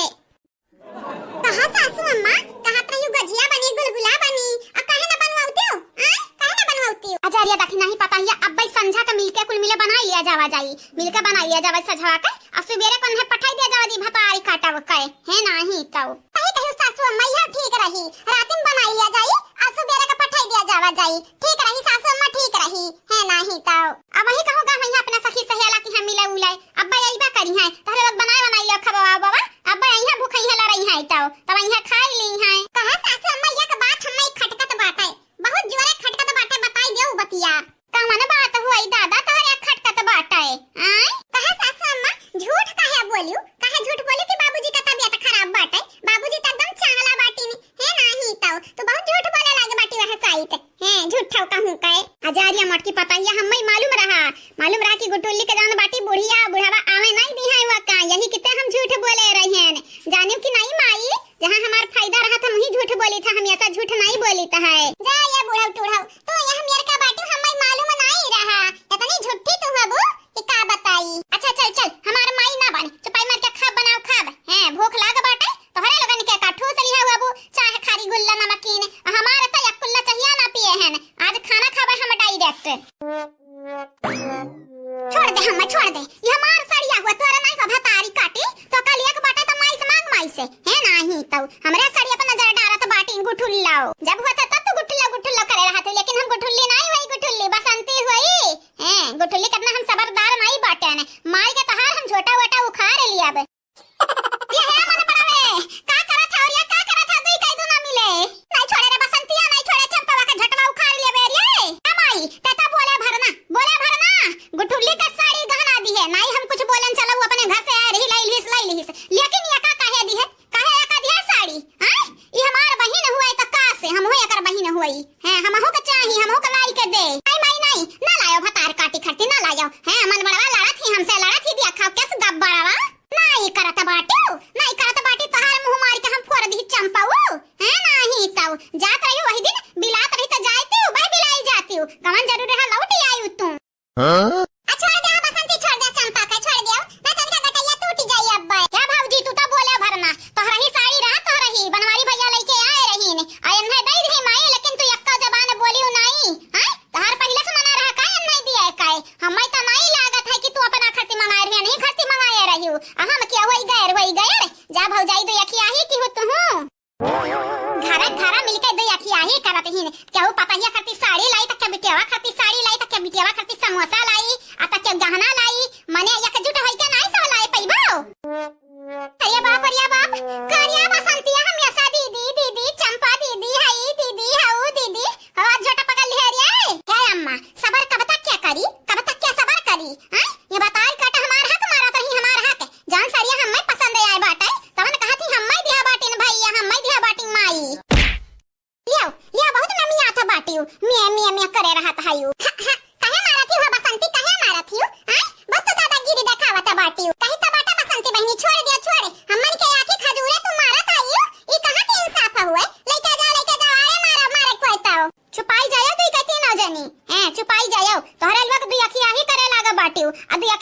कहा सासू अम्मा, कहत रही गजिया बनी, गुलगुला बनी, आ काहे न बनवाउतियो? आय, काहे न बनवाउतियो? अजरिया दखिनही पतैया, अब्बै संझा के मिलके कुल मिले बनाई लिया जावा जाई, मिलके बनाई लिया जावा सझवा के, आ सुबेरे को उन्हें पठाई दिया जावा दी भतारी काटब के, है नाही तौ। सही कही सासू अम्मा, यह ठीक रही, रातिम बनाई लिया जाई, आ सुबेरे के पठाई दिया जावा जाई, ठीक रही सासू अम्मा, ठीक रही, है नाही तौ। अब वही कहूँ गा, वहीं अपना सखी सहेला की हम मिले उले, अब्बै अइबा करी हैं, तहरे लोग बनाए बनाई लो खबवा बाबा, अब्बै अइहा भूखइहा लड़इहा तौ, तब अइहा खाई ली हैं। कहा सासू अम्मा, एक बात हम्मै खटकत बाटे, बहुत जोरे खटकत बाटे, बताई देउ बतिया। कवन बात हुई दादा तोहरे खटकत बाटे, आय? कहा सासू अम्मा, झूठ काहे बोलियो, काहे झूठ बोलियो कि बाबूजी का तबियत खराब बाटे? बाबूजी त एकदम चांगला बाटी नी, है नाही तौ, तू बहुत झूठ बोले लागे बाटी वह साइत। हैं, झूठौ कहूँ के। अजरिया मोटकी पतैया, हम्मै मालूम रहा, मालूम रहा कि गुठुल्ली के जौन बाटी बुढ़िया, बुढ़ावा आवे नाई दिहाई वका, यही किते हम झूठ बोले रहेन। जानिउ कि नाई माई, जहाँ हमार फायदा रहत हम वही झूठ बोलित है, हम ऐसा झूठ नाई बोलित है। जा ये बुढ़ऊ टुढ़ऊ, तू यहाँ मेर का बाटी हम्मै मालूम नाई रहा, इतनी झूठी तू हबू कि का बताई। अच्छा चल चल, हमार माई ना बन, चुपाई मार के खाब बनाओ खाब। हैं, भूख लाग बाटे, तोहरे लोगन के का ठूस लिहा हुआ बू, चाहे खारी गुल्ला नमकीन, हमार त एक कुल्ला चाहिया ना पिए हन। आज खाना खाबे हम direct। छोड़ दे हम्मै, छोड़ दे। ये हमार सड़िया हुआ, तोरा नाई का भतारी काटी, तो कल एक बाटे त माई से मांग माई से। है नाही तौ, हमरे सड़िया पर नजर डारत बाटी गुठुल्लाओ। जब हुआ था तब तो गुठुल्ला गुठुल्ला करे रहा थे, लेकिन हम गुठुल्ली नाई हुई, गुठुल्ली बसंती हुई। हैं, गुठुल्ली कितना हम सबरदार नाई बाटे ने। माई के तहार हम झोटा वोटा उखाड़ लिया अब। ये है मन पड़ावे, का करत है और ये का करत है, दुई कई दुना मिले। नहीं छोड़े रे बसंतिया, नहीं छोड़े चंपवा का झटवा उखाड़ ले बे रे। ए माई, ते तो बोले भरना, बोले भरना। गुठुल्ली का साड़ी गहना दी है, नहीं हम कुछ बोलन चलो, वो अपने घर से आए रही, लाई लिहिस, लाई लिहिस। लेकिन ये का कहे दी है, कहे ये का दी है साड़ी, हाँ? ये हमार बहिन हुए तो का से, हम हुए एकर बहिन हुई। हैं, हमहू का चाही, हमहू का लाई के दे। नहीं माई नहीं, ना लायो भतार काटी खरती, ना लायो। हैं, मन बड़वा लड़त ही हमसे, लड़त ही दिया खाओ, कैसे गब्बरवा? नाई करत बाटिउ, नाई करत बाटी, तोहार मुँह मार के हम फोड़ दी चंपाऊ। हैं, नाही तौ। जात रही वही दिन, बिलात रही त जातिउ, भाई बिलाई जातिउ। कवन जरूरी रहा लौट आयु तू। हाँ? आ छोड़ दे, बसंती छोड़ दे, चंपा के छोड़ दे, ना तनिका गटैया टूट जाई अब। क्या भौजी, तू तो बोले भरना, तोहरा ही साड़ी रहा, तोहरा ही, बनवारी भैया लेके आए रहीन, आ एन्हे दे दही माई, लेकिन तू एक्का जबान बोलिउ नाई, हाँ? तोहार पहिले से मना रहा, काहे नहीं दिया है, काहे? हमें तो नहीं लागत है कि तू अपना खर्ची मंगाए रही, नहीं खर्ची मंगाए रही हो। आ हम क्या होई गैर, होई गैर? जा भौजाई, दो अखिया ही की हो तू। घरा घरा मिलके दो अखिया ही करत ही। केहू पतहिया खर्ची साड़ी लाई, त केहू बिटियावा खर्ची साड़ी लाई, त केहू बिटियावा खर्ची समोसा लाई, आ त केहू गहना लाई। मने एकजुट होई के नहीं सब लाई पैबो। अरे बाप, अरे बाप, करिया बसंतिया हमेशा दीदी, दीदी, चंपा दीदी, हई दीदी, हऊ दीदी, हो आज झोटा पकड़ लिहे रे। हे अम्मा, सबर कब तक क्या करी, कब तक क्या सबर करी, हैं? ये बताई काट हमार हक मारत रही, हमार हक। जौन सड़िया हमें पसंद आए बाटे, तवन कहत ही हमें दिया बाटिन भैया, हमें दिया बाटिन माई। लियो, लियो, बहुत नमियात बाटिउ, मिया, मिया, मिया करे रहत हयू। हा, हा, काहे मारत ही हो बसंती,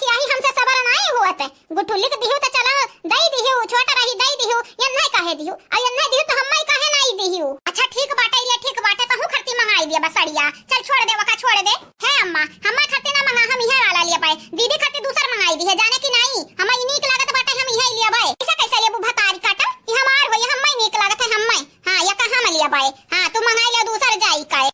कि यही हमसे सबर नाई होत। गुठुल्ली के दिहू त चला, दई दिहू, छोट रही दई दिहू, यन्है काहे दिहू? आ यन्है दिहू त हम्मै काहे नाई दिहू? अच्छा ठीक बाटे, ले ठीक बाटे, तहूँ खरती मंगाई दिया बसड़िया। चल छोड़ दे, वका छोड़ दे। हे अम्मा, हम्मै खरती ना मंगा, हम इहे वाला लिया पाए। दीदी खरती दूसर मंगाई दिहे, जाने कि नाई? हम्मै ई नीक लागत बाटे, हम इहे लिया पाए। इसे कैसे लेबू भतारी काटल? ई हमार होई, हम्मै नीक लागत है, हम्मै। हाँ, या कहाँ में लिया पाए? हाँ, तू मंगाई ले दूसर जाई का।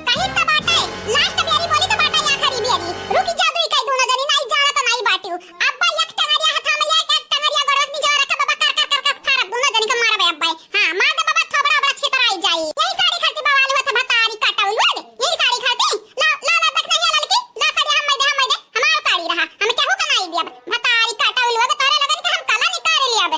कही त बाटे, last बेरी बोली त बाटे आखिरी बेरी। रुकी जा दुई कई दूनो जनी, नाई जाना त नाई बाटियो। अब्बा एक टंगरिया हाथा में ले, एक टंगरिया गोड़वा के नीचे रख, बाबा कर, कर, कर, कर, फारब दूनो जनी के मारबे अब्बा। हाँ, मार दे बाबा, थोबड़ा ओबड़ा छितराई जाई। यही साड़ी खातिर बवाल होत है, भतारी काटा उलुआ दे। यही साड़ी खातिर। ला, ला, ला, देख नहीं है ललकी, ला साड़ी हम दे, हम दे। हमार साड़ी रहा, हम केहू के नाई दियब। भतारी काटा उलुआ दे, तोरे लगन के हम कला निकाल लियब।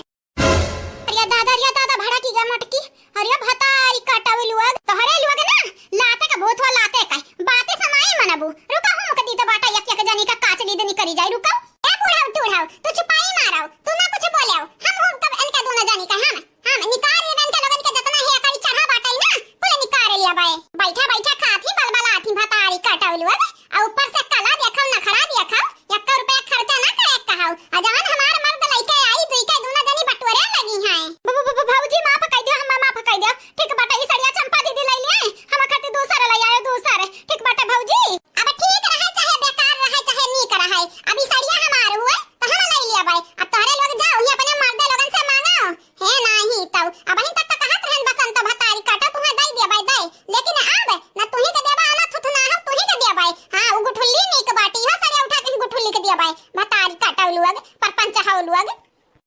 अरे दादा, अरे दादा, भड़की गा मटकी। अरे भतारी काटा उलुआ, तोहरे लोग ना, लाते का भूत हो, लाते का। बातें से नाई मनबू। रुका हूँ, मुक दी तो बाटा, एक, एक जनी का काच ली दनी करी जाई, रुका। ए बूढ़ा, तू रहो, तू चुपाई मारो, तू ना कुछ बोले हो। हम हूँ तब इनके दूनो जनी का, हम, हम निकार ये इनके लोगन के जतना है, अकड़ी चढ़ा बाटा ही ना, कुल निकार लिया बाए। बैठा, बैठा खात ही, बलबला आत ही, भतारी काटा उलुआ। आ ऊपर से कला देखव, नखड़ा देखव, एक्को रुपया खर्चा ना करे कहव। आ जवन हमार मर्द लइके आई, दुई के दूनो जनी बटोरे लगी हैं। ब-, ब-, ब-, भौजी माफ कइ दियो, हमें माफ कइ दियो। ठीक बाटे, ई सड़िया चंपा दीदी लइ लिए, हम खातिर दूसर लइ आयो, दूसर। ठीक बाटे भौजी। अब ठीक रहे चाहे बेकार रहे, चाहे नीक रहे, अब ई सड़िया हमार हुए, तो हम लइ लिया भाई। अब तोहरे लोग जाओ, ही अपने मर्दे लोगन से मांगो। हे नाही तौ, अबहिन तक त कहत रहन बसंत भतारी काटा तुहें दई दिया बाई दई, लेकिन अब न तुही के देबा, न थुथुना हो तुही के दिया बाई। हाँ, उ गुठुल्ली नीक बाटी, इहो सड़िया उठा के गुठुल्ली के दिया बाई। भतारी काटा लोग, परपंच हो लोग।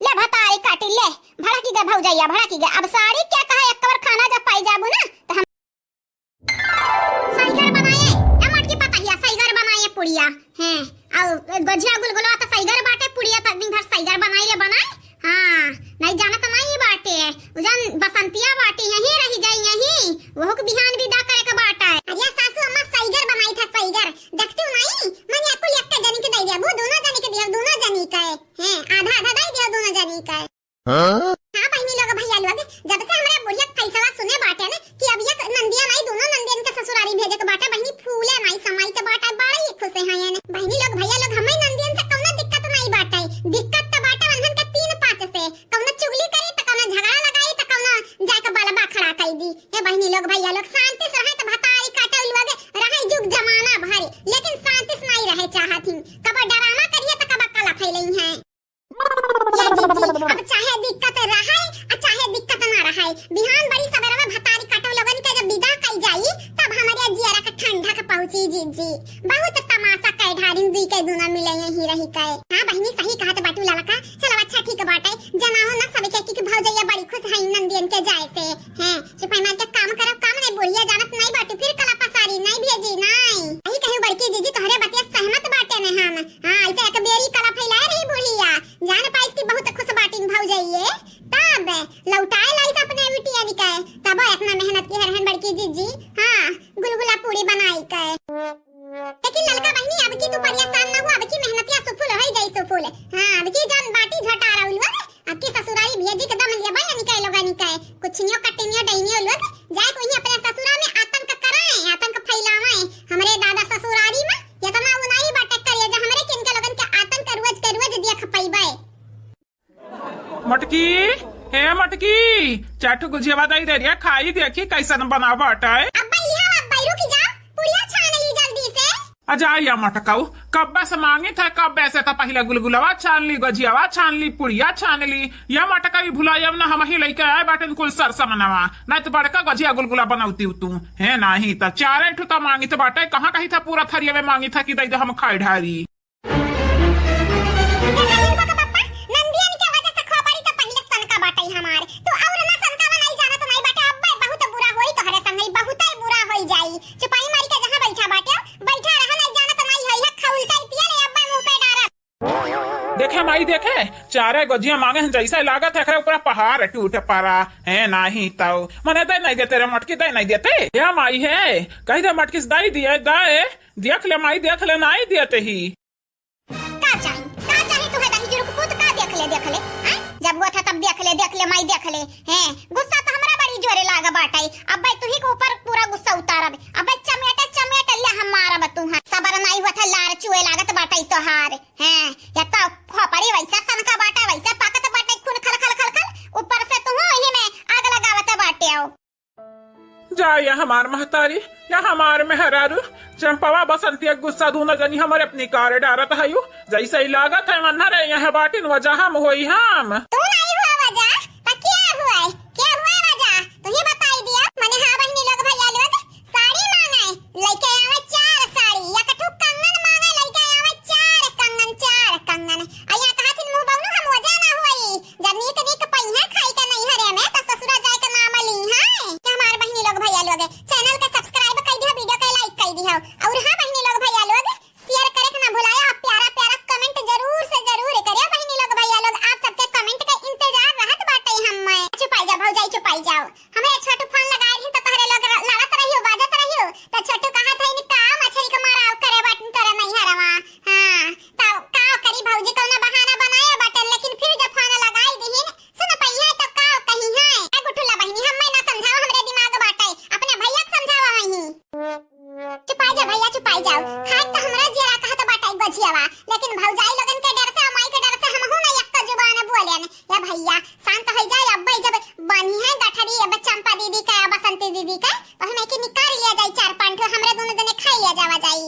ले भतारी काटी ले, भड़की गे भौजैया, भड़की गे। अब साड़ी क्या कहा, एक कवर खाना जब पाई जाबू ना, तो हम सइगर बनाए, ए मोटकी पतहिया, सइगर बनाए पुड़िया। हैं, अउ गोझिया गुलगुलवा त सइगर बाटे, पुड़िया त दिन भर सइगर बनाई ले बनाए। हाँ, नहीं जाना त नहीं बाटे। उ जन बसंतिया बाटे, यहीं रही जाई, यहीं। वहू के बिहान विदा करे के बाटे। अरे सासू अम्मा, सइगर बनाई था, सइगर। देखती हूँ नहीं, मन या कुल एक जनी के दे दिया, वो दोनों जनी के दिया, दोनों जनी का है। हैं, आधा आधा दे दिया दोनों जनी का है। हाँ? हाँ बहिनी लोग, भैया लोग, जब से हमरा बुढ़िया के फैसला सुने बाटे न कि अब एक नंदिया नाई, दोनों नंदियन के ससुरारी भेजे के बाटे, बहिनी फूले नाई समाई के बाटे, बड़ा ही खुश है। बहिनी लोग, भैया लोग, हमें नंदियन से कौनो दिक्कत नाई बाटे। दिक्कत तो बाटे वंधन के तीन पाँच से, कौनो चुगली करी तो कौनो झगड़ा लगाई तो कौनो जाके बलबा खड़ा कर दी। हे बहिनी लोग, भैया लोग, शांति से रहे तो भतारी काटे लोग रहे जुग जमाना भर, लेकिन शांति से नाई रहे चाहत ही। कब ड्रामा करिए तो कब कला फैलई हैं। या जीजी, अब चाहे दिक्कत रहे, आ चाहे दिक्कत ना रहे, बिहान बड़ी सबेरवा भतारी काटो लोगन के जब विदा कई जाई, तब हमरे जियरा के ठंडक पहुँची जीजी। बहुत तमाशा कई ढारिन दुई के दूना मिले यहीं रही के। हाँ बहिनी, सही कहत बाटू ललका। चलो अच्छा ठीक बाटे, जनाओ ना सबके कि, कि भौजैया बड़ी खुश है नंदियन के जाए से। हैं, चुपाई मार के काम करब, काम नहीं, बुढ़िया जानत नहीं बाटू, फिर कला पसारी नहीं भेजी, नहीं। यही कहूँ बड़की जीजी, तोहरे बतिया सहमत बाटे ने हम। हाँ, ऐसे एक बेरी कला फैलाए रही बुढ़िया, जान पाइस कि बहुत खुश बाटिन भौजैये। तब लौटाए लाइस अपने बिटिया के, तब इतना मेहनत की हरहन बड़की जीजी। हाँ, गुलगुला पूड़ी बनाई के। लेकिन ललका बहिनी, अब की तू परेशान ना हो, अब की मेहनतिया सुफुल होई जाई सुफुल। हाँ, अब की जान बाटी झोटा रउलुआ, अब की ससुरारी भेजी के दम लिया भाई, निकाय लोगा निकाय। कुछ नियो कटनियो डैनियो लोग, जाए कोई अपने ससुरा में आतंक कराए, आतंक फैलावे। हमरे दादा ससुरारी में इतना उनाई बाटे करे, जे हमरे किनके लोगन के आतंक रोज के रोज देख पइबे। मटकी, हे मटकी, चार ठो गुझिया दई दे रे, खाई देखी कैसन बना बाटे। अब्बा, लिया अब्बा, रुक जा, पुड़िया छान ली जल्दी से। आ जा या मटकाऊ, कब्बे से मांगी था, कब्बे से तो पहले गुलगुलवा छान ली, गजियावा छान ली, पुड़िया छान ली। या मटकाई भुलायब ना, हम ही लइके आए बाटन कुल सर समनवा, नहीं तो बड़का गजिया गुलगुला बनौती तू। हे नाही तो चारे ठो तो मांगी तो बाटे, कहाँ कही था पूरा थरिया में मांगी था कि दे दे हम खाए ढारी। देखा इनको के पप्पा, नंदियन के वजह से खोपड़ी तो पहिले सनका बाटे हमार। तू और ना सनका बनाई जाना तो नहीं बाटे, अब्बे बहुत बुरा होई तोहरे संग, बहुते बुरा होई जाई। चुपाई मारी के जहाँ बैठा बाटे, बैठा रहा, नहीं जाना तो नहीं होई है, खौल से पिया ले अब्बे मुंह पे डारा। देखे माई देखे, चारे गजिया मांगे हैं जैसे लागत है एकरे ऊपर पहाड़ टूट पड़ा है, नाही तो मने दे नहीं देते रे मटकी, दे नहीं देते। या माई है, कही दे मटकी से दे दिए, दे, देख ले माई, देख ले, नहीं देते ही। का चाही? का चाही तुहे दही जुरुक पूत? का देख ले, देख ले? हैं? जब हुआ था तब देख ले, देख ले, माई देख ले। हैं? गुस्सा तो हमरा बड़ी जोरे लाग बाटइ, अब्बइ तुही के ऊपर पूरा गुस्सा उतारब। अब्बइ चमेटे चमेट लिया हम मारब तुहा। सबर नाहीं होत है, लार चुए लागत बाटइ तोहार। हैं, या तो खोपड़ी वइसा सनका बाटइ, वइसा पाकत बाटइ, खून खल खल खल खल, ऊपर से तुहू इही में आग लगावत बाटेउ। जा या हमार महतारी, या हमार मेहरारू, चंपवा बसंतिया गुस्सा दूनो जनी हमरे अपनी कार डारत हयू। जइसे ही लागत है अन्हरे यहाँ बाटिन वजह हम होई हम। तू नाहीं हुआ वजह, त क्या हुआ है? क्या हुआ वजह? तुही बताई दिया। मने हाँ बहिनी लोग भइया लोग, साड़ी मांगे, लइके आवे चार साड़ी, एक ठो कंगन मांगे, लइके आवे चार कंगन, चार कंगन। आ या कहा थिन मुँह बउनु हम वजह ना हुई। जब नीक नीक पइहा खाई के नैहरे में, त ससुरा जाए के नाम ली है। हमार बहिनी लोग भइया लोग, channel के subscribe कइ दिहो, video के like कइ दिहो। और हाँ बहिनी लोग भइया लोग, share करे के ना भुलाया। आप प्यारा प्यारा comment जरूर से जरूर करियो बहिनी लोग भइया लोग, आप सबके comment के इंतजार रहत बाटे हम्मे। चुपाई जाओ भौजाई, चुपाई जाओ। हमरे छोटू फोन लगाए रही त तोहरे लोग र-, लड़त रहियो, बाजत रहियो। त छोटू कहत है, "इनका मछरी के मारा करे बाटिन तोरे नैहरवा।" हाँ, त का करी भौजी, कौनो बहाना बनाए बाटे, लेकिन फिर जब फोन लगाई दिहिन, सुन पइहे त का कही है। ए गुठुला बहिनी, हम्मे ना समझाओ, हमरे दिमाग बाटे, अपने भइया के समझावा वहीं। चुपाई जा भइया, चुपाई जाओ। खाए त हमरा जियरा कहत बाटे गोझियावा, लेकिन भौजाई लोगन के डर से, माई के डर से हमहू ना एक्को जुबान बोलेन। ए भइया, शांत होइ जाए, अब्बे जब बनी है गठरी, अब चंपा दीदी का, बसंती दीदी का, तो हम एक निकाल लिया जाए, चार पांच ठो हमरे दोनों जने खाई लिया जावा जाई।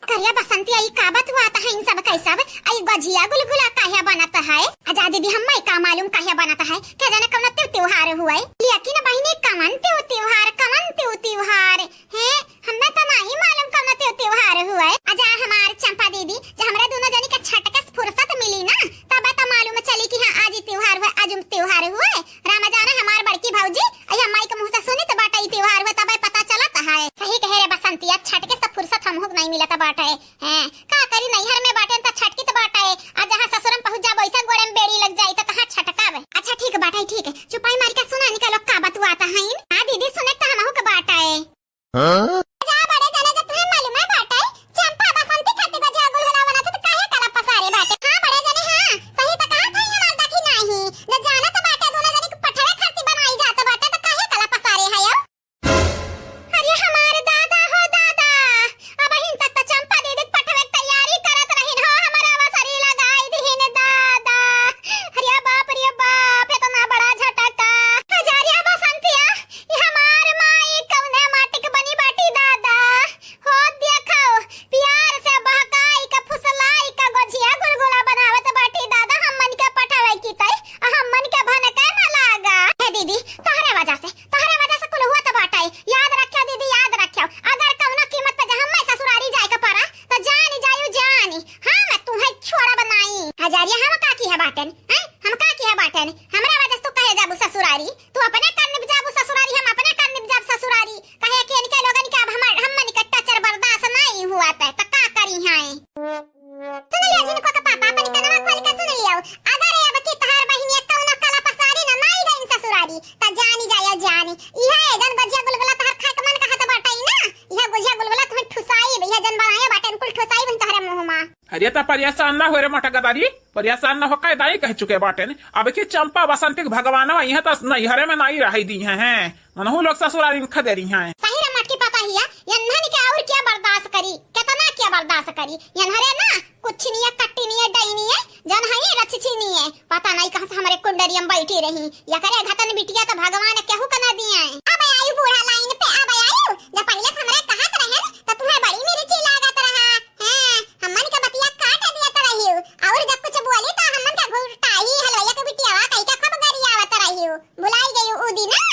करिया बसंती, आई का बतुआत है इन सब कै सब? आई गझिया गुलगुला काहे बनत है? अजा दीदी, हम्मे का मालूम काहे बनत है? के जाने कौन त्यों त्योहार हुए? लेकिन बहिनी, कवन त्यों त्योहार, कवन त्यों त्योहार? हैं? हम्मे त नाहीं मालूम कौन त्यों त्योहार हुए। अजा हमार चंपा दीदी, जब हमरा दोनों जनी के छटके से फुर्सत मिली ना, तब त मालूम चली कि हाँ, आज ई त्योहार हुए, आज उम त्योहार हुए। रामा जाने हमार बड़की भौजी, अइया माई के मुँह से सुनित बाटे ई त्योहार हुए, तबे पता चलत है। सही कहे रे बसंतिया, छटके से फुर्सत हमहू के नाहीं मिलत बाटे। हैं, का करी, नैहर में बाटेन त छटकित बाटे, आ जहाँ ससुर में पहुँच जाबो, ओइसन गोड़े में बेड़ी लग जाई, त कहाँ छटकब? अच्छा ठीक बाटे, ठीक। चुपाई मार के सुना, निकालो का बतुआत हइन। हाँ दीदी, सुने त हमहू के बाटे। हाँ? जा बड़े जने, जब तुहे मालूम है बाटे, चंपा बसंती खातिर गझिया गुलगुला बनात है, त काहे कला पसारे बाटे? हाँ बड़े जने, हाँ, सही त कहत है हमार दखिनाही। जे जानत बाटे, दोनों जने के पठवे खातिर बनाई जात बाटे, त काहे कला पसारे है यो? अरे हमार दादा हो दादा, अबहिन तक त चंपा दीदी के पठवे के तैयारी करत रहिन हो, हमार अवसरी लगाई दिहिन दादा। अरे बाप रे बाप, इतना बड़ा झटका। अजा रे बसंतिया, ई हमार माई कौने माटी के बनी बाटी दादा? हो देखो, प्यार से बहकाई के, फुसलाई के, गोझिया गुलगुला बनावत बाटी दादा, हमन के पठावे की तई, आ हमन के भनके न लागा। हे दीदी, तोहरे वजह से, तोहरे वजह से कुल हुआ त बाटे। याद रख्यो दीदी, याद रख्यो, अगर कौनो कीमत पे जहाँ मैं ससुरारी जाए के पड़ा, त जानी जायू जानी, हाँ, मैं तुहे छोड़ब नाई। अजा रे, हम का किहे बाटेन, हैं? हम का किहे बाटेन? हमरा वजह से तू कहे जाबू ससुरारी? तू अपने कर निप जाबू ससुरारी, हम अपने कर निप जाब ससुरारी। कहे कि इनके लोगन के अब हमर, हमन के टचर बर्दाश्त नाई हुआ त, त का करी हैं? सुन लियो जिनको के पापा, अपनी कनवा खोल के सुन लियो। अगर अब की तहार बहिनिया कौनो कला पसारी ना, नाई गइन ससुरारी, त जानी जायो जानी। इहे जन गझिया गुलगुला तहार खाए के मन कहत बाटे ना, इहे गझिया गुलगुला तुम्हें ठुसाई, इहे जन बनाए बाटे कुल ठुसाई बन तोहरे मुँह मा। अरे त परेशान ना हो रे मोटा गदारी, परेशान ना हो, कई दाई कह चुके बाटेन। अब की चंपा बसंती के भगवानवा इहाँ त नैहरे में नाई रही दिहे हैं, मनहू लोग ससुरारी में खदेरी हैं। सही रे मटकी पता हिया, यन्हन के और क्या बर्दाश्त करी, कितना क्या बर्दाश्त करी। यन्हरे ना कुछ नहीं है, कट्टी नहीं है, डई नहीं है, जन है रछछी नहीं है। पता नहीं कहाँ से हमरे कुंडरियम बैठी रही, या करे घतन बिटिया त भगवान केहू के ना दिए। अब आयु बूढ़ा लाइन पे, अब आयु, जब पहले से हमरे कहत रहे त तुम्हें बड़ी मिर्ची लागत रहा। हैं, हमन के बतिया काट दिया त रहियो, और जब कुछ बोली त हमन के घुटाई हलवैया के बिटियावा कही के खूब गरियावत रहियो। भुलाई गई उ दिना?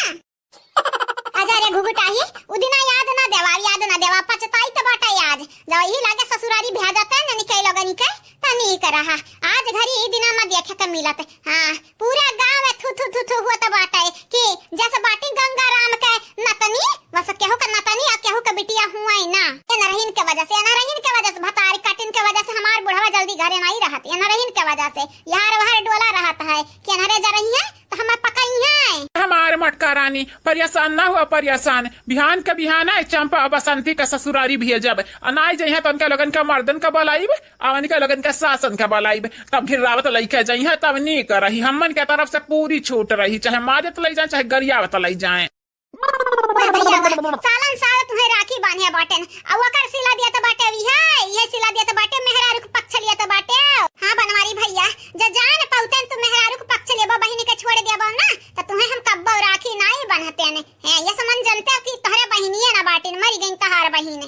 अजा रे घुघुटाही, उ दिना याद ना देवा, याद ना देवा, पछताई त बाटा आज। जब यही लागे ससुरारी भेजते न निकल लोगन के, त नीक रहा। आज घरी ई दिना ना देखे के मिलत। हाँ, पूरा गाँव में थू थू थू थू हुआ त बाटे कि जस बाटी गंगा राम के नतनी, बस केहू के नतनी आ केहू के बिटिया हुआ ही ना। एनरहिन के वजह से, एनरहिन के वजह से, भतारी कटिन के वजह से हमार बुढ़वा जल्दी घरे नहीं रहत। एनरहिन के वजह से यार वार डोला रहत है कि एनरे जरही है त हमें पकई है। हमार मटका रानी परेशान ना हुआ परेशान, बिहान के बिहान आए चंपा और बसंती का ससुरारी भेजब। आ नाई जइहे तो उनके लोगन का मर्दन का बलाइब, आ उनके लोगन का सासन का बलाइब। तब घिर्रावत लइके जइहे तब नीक रही, हमन के तरफ से पूरी छूट रही, चाहे मारत लइ जाए चाहे गरियावत लइ जाए। वाह भैया वाह, सालन साल तुहे राखी बांधे बाटेन, आ ओकर सिला दिया त बाटे, इहे, इहे सिला दिया त बाटे, मेहरारू के पक्ष लिया त बाटे। हाँ बनवारी भैया, जे जान पौतेन तू मेहरारू के पक्ष लेबो, बहिनी के छोड़ देबो ना, त तुहे हम कब्बो राखी नाई बांधतेन। हैं, ये समन जनते हो कि तोहरे बहिनिये ना बाटिन, मरी गईन तोहार बहिन।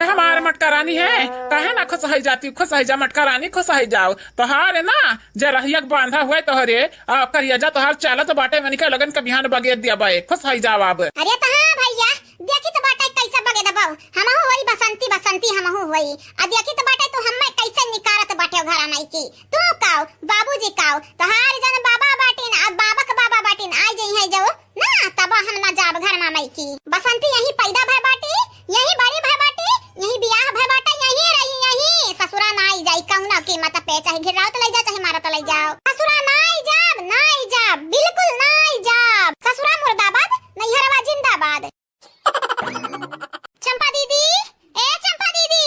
हमार मटका रानी है, काहे ना खुश है जाती, खुश है जा मटका रानी, खुश है जाओ। तोहार ना, जे रहिया के बांधा हुए तोहरे, आ, करिया जा तोहार चालत बाटे, मनिका लगन के बिहान बगेर दिया बाए, खुश है जाओ अब। अरे त हाँ भैया, देखी त बाटे कैसे बगेर दबाओ, हमहू होई बसंती, बसंती हमहू होई। आ देखी त बाटे तू हम्मे कैसे निकारत बाटे घरा माई की। तू काओ, बाबूजी काओ, तोहार जन बाबा बाटिन, आ बाबक बाबा बाटिन, आ जइहे जाओ। ना, तब हम ना जाब घर मा माई की। बसंती यही पैदा भय बाटी, यही बड़ी भय बाटी, यही बियाह भय बाटा, यही रही, यही। ससुरा ना आई जाई कौनो कीमत पे, चाहे घिरावत लई जा, चाहे मारत लई जाओ। ससुरा ना आई जाब, ना आई जाब, बिल्कुल ना आई जाब। ससुरा मुर्दाबाद, नैहरवा जिंदाबाद। चंपा दीदी, ए चंपा दीदी,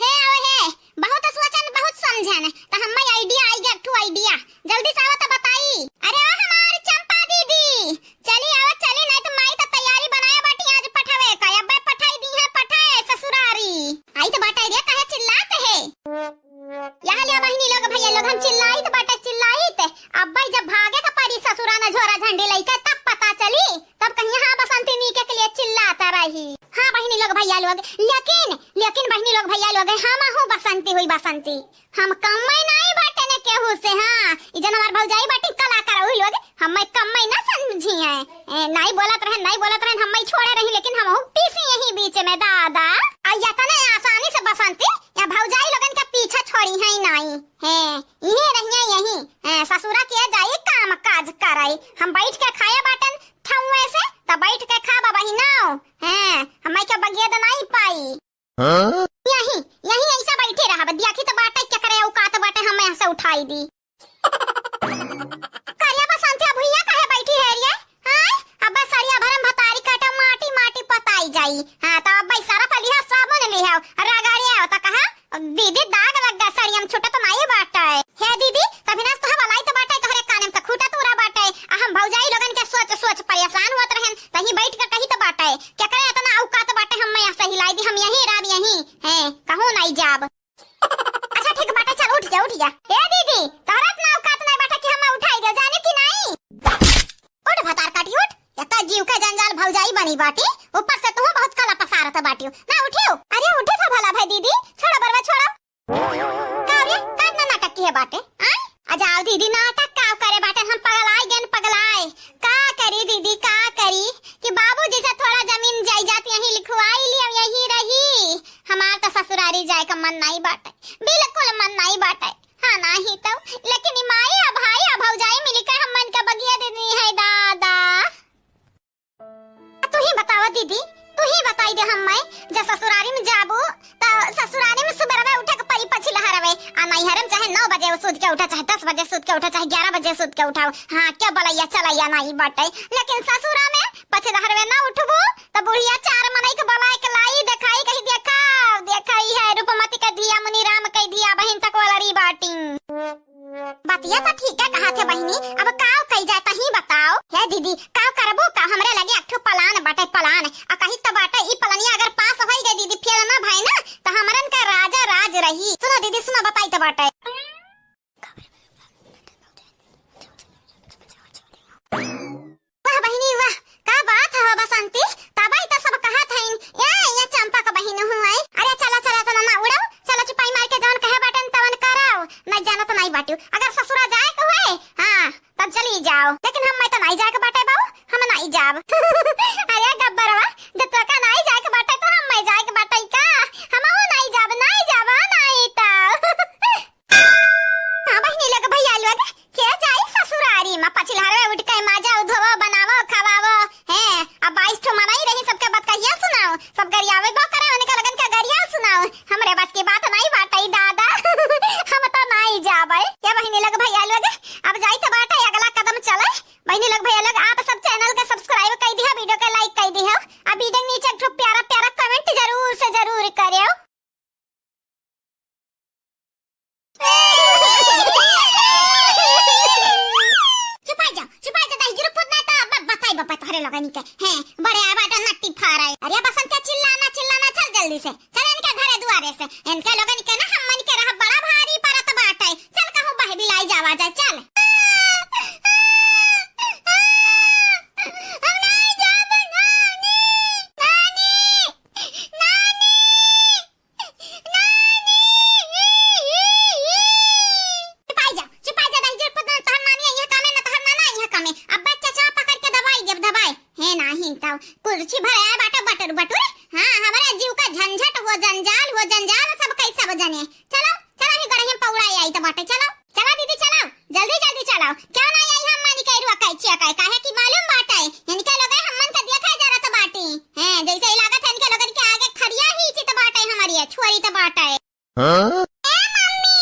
हे आओ हे, बहुत सोचन, बहुत समझन, त हम्मे idea आई गया, एक ठो idea, जल्दी से आवत बताई। अरे ओ हमार चंपा दीदी, चली आवा, चली, नहीं तो माई तो तैयारी बनाया बाटी आज पठावे का, अब्बे पठाई दी है, पठाए ससुरारी। आई तो बाटे रे, काहे चिल्लात है? यहाँ लिया बहिनी लोग, भैया लोग, हम चिल्लाई तो बाटे, चिल्लाई तो। अब्बे जब भागे का पड़ी ससुरा न झोरा झंडी लइके, तब पता चली, तब कहीं हाँ बसंती नीके के लिए चिल्लात रही। हाँ बहिनी लोग, भैया लोग, लेकिन, लेकिन बहिनी लोग, भैया लोग, हम हूँ बसंती हुई बसंती। हम कम्मै नाई बाटे ने केहू से, हाँ। ई जन हमार भौजाई बाटी कलाकार हुई लोग, हम्मै कम्मै ना समझी है। ए, नाई बोलत रहन, नाई बोलत रहन, हम्मै छोड़े रही, लेकिन हमहू पीसी यही बीच में दादा। आ यतने आसानी से बसंती या भौजाई लोगन के पीछे छोड़ी है नाई। हैं, इहे रहिए यही। हैं, ससुरा के जाई काम काज कराई। हम बैठ के खाए बाटन ठौए से, त बैठ के खाबा बहिनाओ। हैं, हम्मै के बगेद नाई पाई। हाँ? यही, यही ऐसा बैठे रहब, देखी त बाटे केकरे औकात बाटे, हम यहाँ से उठाई दी। करिया बसंतिया भुइया काहे बैठी है रे? हाँ? अब्बे सड़िया भरम भतारी काटे माटी माटी पताई जाई। हाँ, त अब्बे सरफ लिहा, साबुन लिहा, रगड़िया त कहा, दीदी दाग लग गया, सड़िया में छूटत नाई बाटे। हे दीदी, तभी ना तोहे बलाई त बाटे, तोहरे काने में त खूटा तूरा बाटे। आ हम भौजाई लोगन के सोच सोच परेशान होत रहन, तही बैठ के कही त बाटे, केकरे इतना औकात बाटे, हम यहाँ से हिलाई दी, हम यहीं राब यहीं, हैं, कहूँ नाई जाब। अच्छा ठीक बाटे, चल उठ जा, उठ जा। ए दीदी, तोहरा इतना औकात नहीं बाटे कि हमें उठाई दे, जाने की नहीं? उठ भतार काटी उठ, या तो जीव के जंजाल भौजाई बनी बाटी, ऊपर से तू बहुत कला पसारत बाटियो। ना उठियो। अरे उठे था भला भाई दीदी, छोड़ो बरवा छोड़ो। का रे, का इतना नाटक किहे बाटे? आय? आ जाओ दीदी, नाटक का करे बाटे, हम पगलाए गेन पगलाए। का करी दीदी, का करी कि बाबूजी से थोड़ा जमीन जायदाद यहीं लिखवाई ली, अब यहीं रही। हमार तो ससुरारी जाए का मन नाई बाटे, बिल्कुल मन नाई बाटे। हाँ, नाही तो, लेकिन ई माई आ भाई आ भौजाई मिलके हमन के बगिया दे दी है दादा। तू ही बतावा दीदी, तू ही बताई दे हम्मे, जब ससुरारी में जाबू, त ससुरारी में सुबह रवे उठे के परी पछिलहरवे, आ नैहरे में चाहे नौ बजे सूत के उठा, चाहे दस बजे सूत के उठा, चाहे ग्यारह बजे सूत के उठाओ, हाँ, क्या बलैया चलैया नाई बाटे, लेकिन ससुरा में पछिलहरवे ना उठबू, त बुढ़िया चार मनई के बलाए के लाई, देखाई, कही, "देखा, देखा, ई है रूपमती के धिया, मुनि राम के धिया, बहिन तक वाला री बाटिन।" बतिया त ठीक है कहा थे बहिनी, अब काव कई जाए, तही बताओ। हे दीदी, काव करबो का? हमरे लगे एक ठो plan बाटे, plan। आ कही त बाटे, ई पलनिया अगर पास होई गई दीदी, फेल ना भई ना, त हमरन का राजा राज रही। सुनो दीदी, सुनो, बताई त बाटे। वाह बहिनी वाह, का बात है हो बसंती, तबई त सब कहत हईन, ए, ये चंपा का बहिन हुए। अरे चला, चला, चला, ना उड़ाओ, चला चुपाई मार के जवन कहे बाटन तवन कराओ, नहीं जाना तो नहीं बाटियो। अगर ससुरा जाए के हुए, हाँ, तब चली जाओ, लेकिन हम मैं तो नहीं जाए के बाटे बाऊ, हम नहीं जाब। अरे गब्बरवा, जब तोका नहीं जाए के बाटे तो हम मैं जाए के बाटे का? हम नहीं जाब, नहीं जाब, नहीं तो। हाँ बहिनी लोग, भैया लोग, के जाई ससुरारी में? पछिलहरवे उठ के माजा उधोवो, बनावो, खवावो, हैं? अब बाईस ठो मनई रही, सबके बतकहिया सुनाओ, सब गरियावे बो करे, उनका लगन का गरिया सुनाओ। हमरे बस की बात नहीं बाटई दादा। हम तो नहीं जाबे। ये बहिनी लोग, भैया लोग, अब जाई तो बाटे, अगला कदम चले। बहिनी लोग, भैया लोग, आप सब channel के subscribe इनके, हैं, बड़े आवाज नट्टी फारे। अरे बसंतिया, चिल्लाना, चिल्लाना, चल जल्दी से, चल इनके घरे दुआरे से। इनके लोगन के ना हमन के रह बड़ा भारी परत बाटे। चल कहूँ बह बिलाई जावा जाए, चल। हम नाई जाब नानी, नानी, नानी। नानी! चुपाई जा, चुपाई जा, दहिजर पुत, ना तोहर नानी आई है कामे, ना तोहर नाना आई है कामे। अब्बे चचवा पकड़ के दबाई देब, दबाई। हे नाही तब कुर्सी भरे आए बाटे बटुर बटुर। हाँ, हमरे जीव का झंझट हो, जंजाल हो, जंजाल सब कैसे बजने। चलो, चलो, ही गड़ही में पौड़ा आई तो बाटे, चलो। चला दीदी, चलाओ, जल्दी जल्दी चलाओ। क्यों ना आई हम मानी के रुआ कैचिया का, काहे कि मालूम बाटे, इनके लोगे हमन के देखे जरूरत बाटी। हैं, जैसे ही लागत है इनके लोगन के आगे खड़िया ही चित बाटे, हमारी ये छोरी तो बाटे। हाँ? ए मम्मी,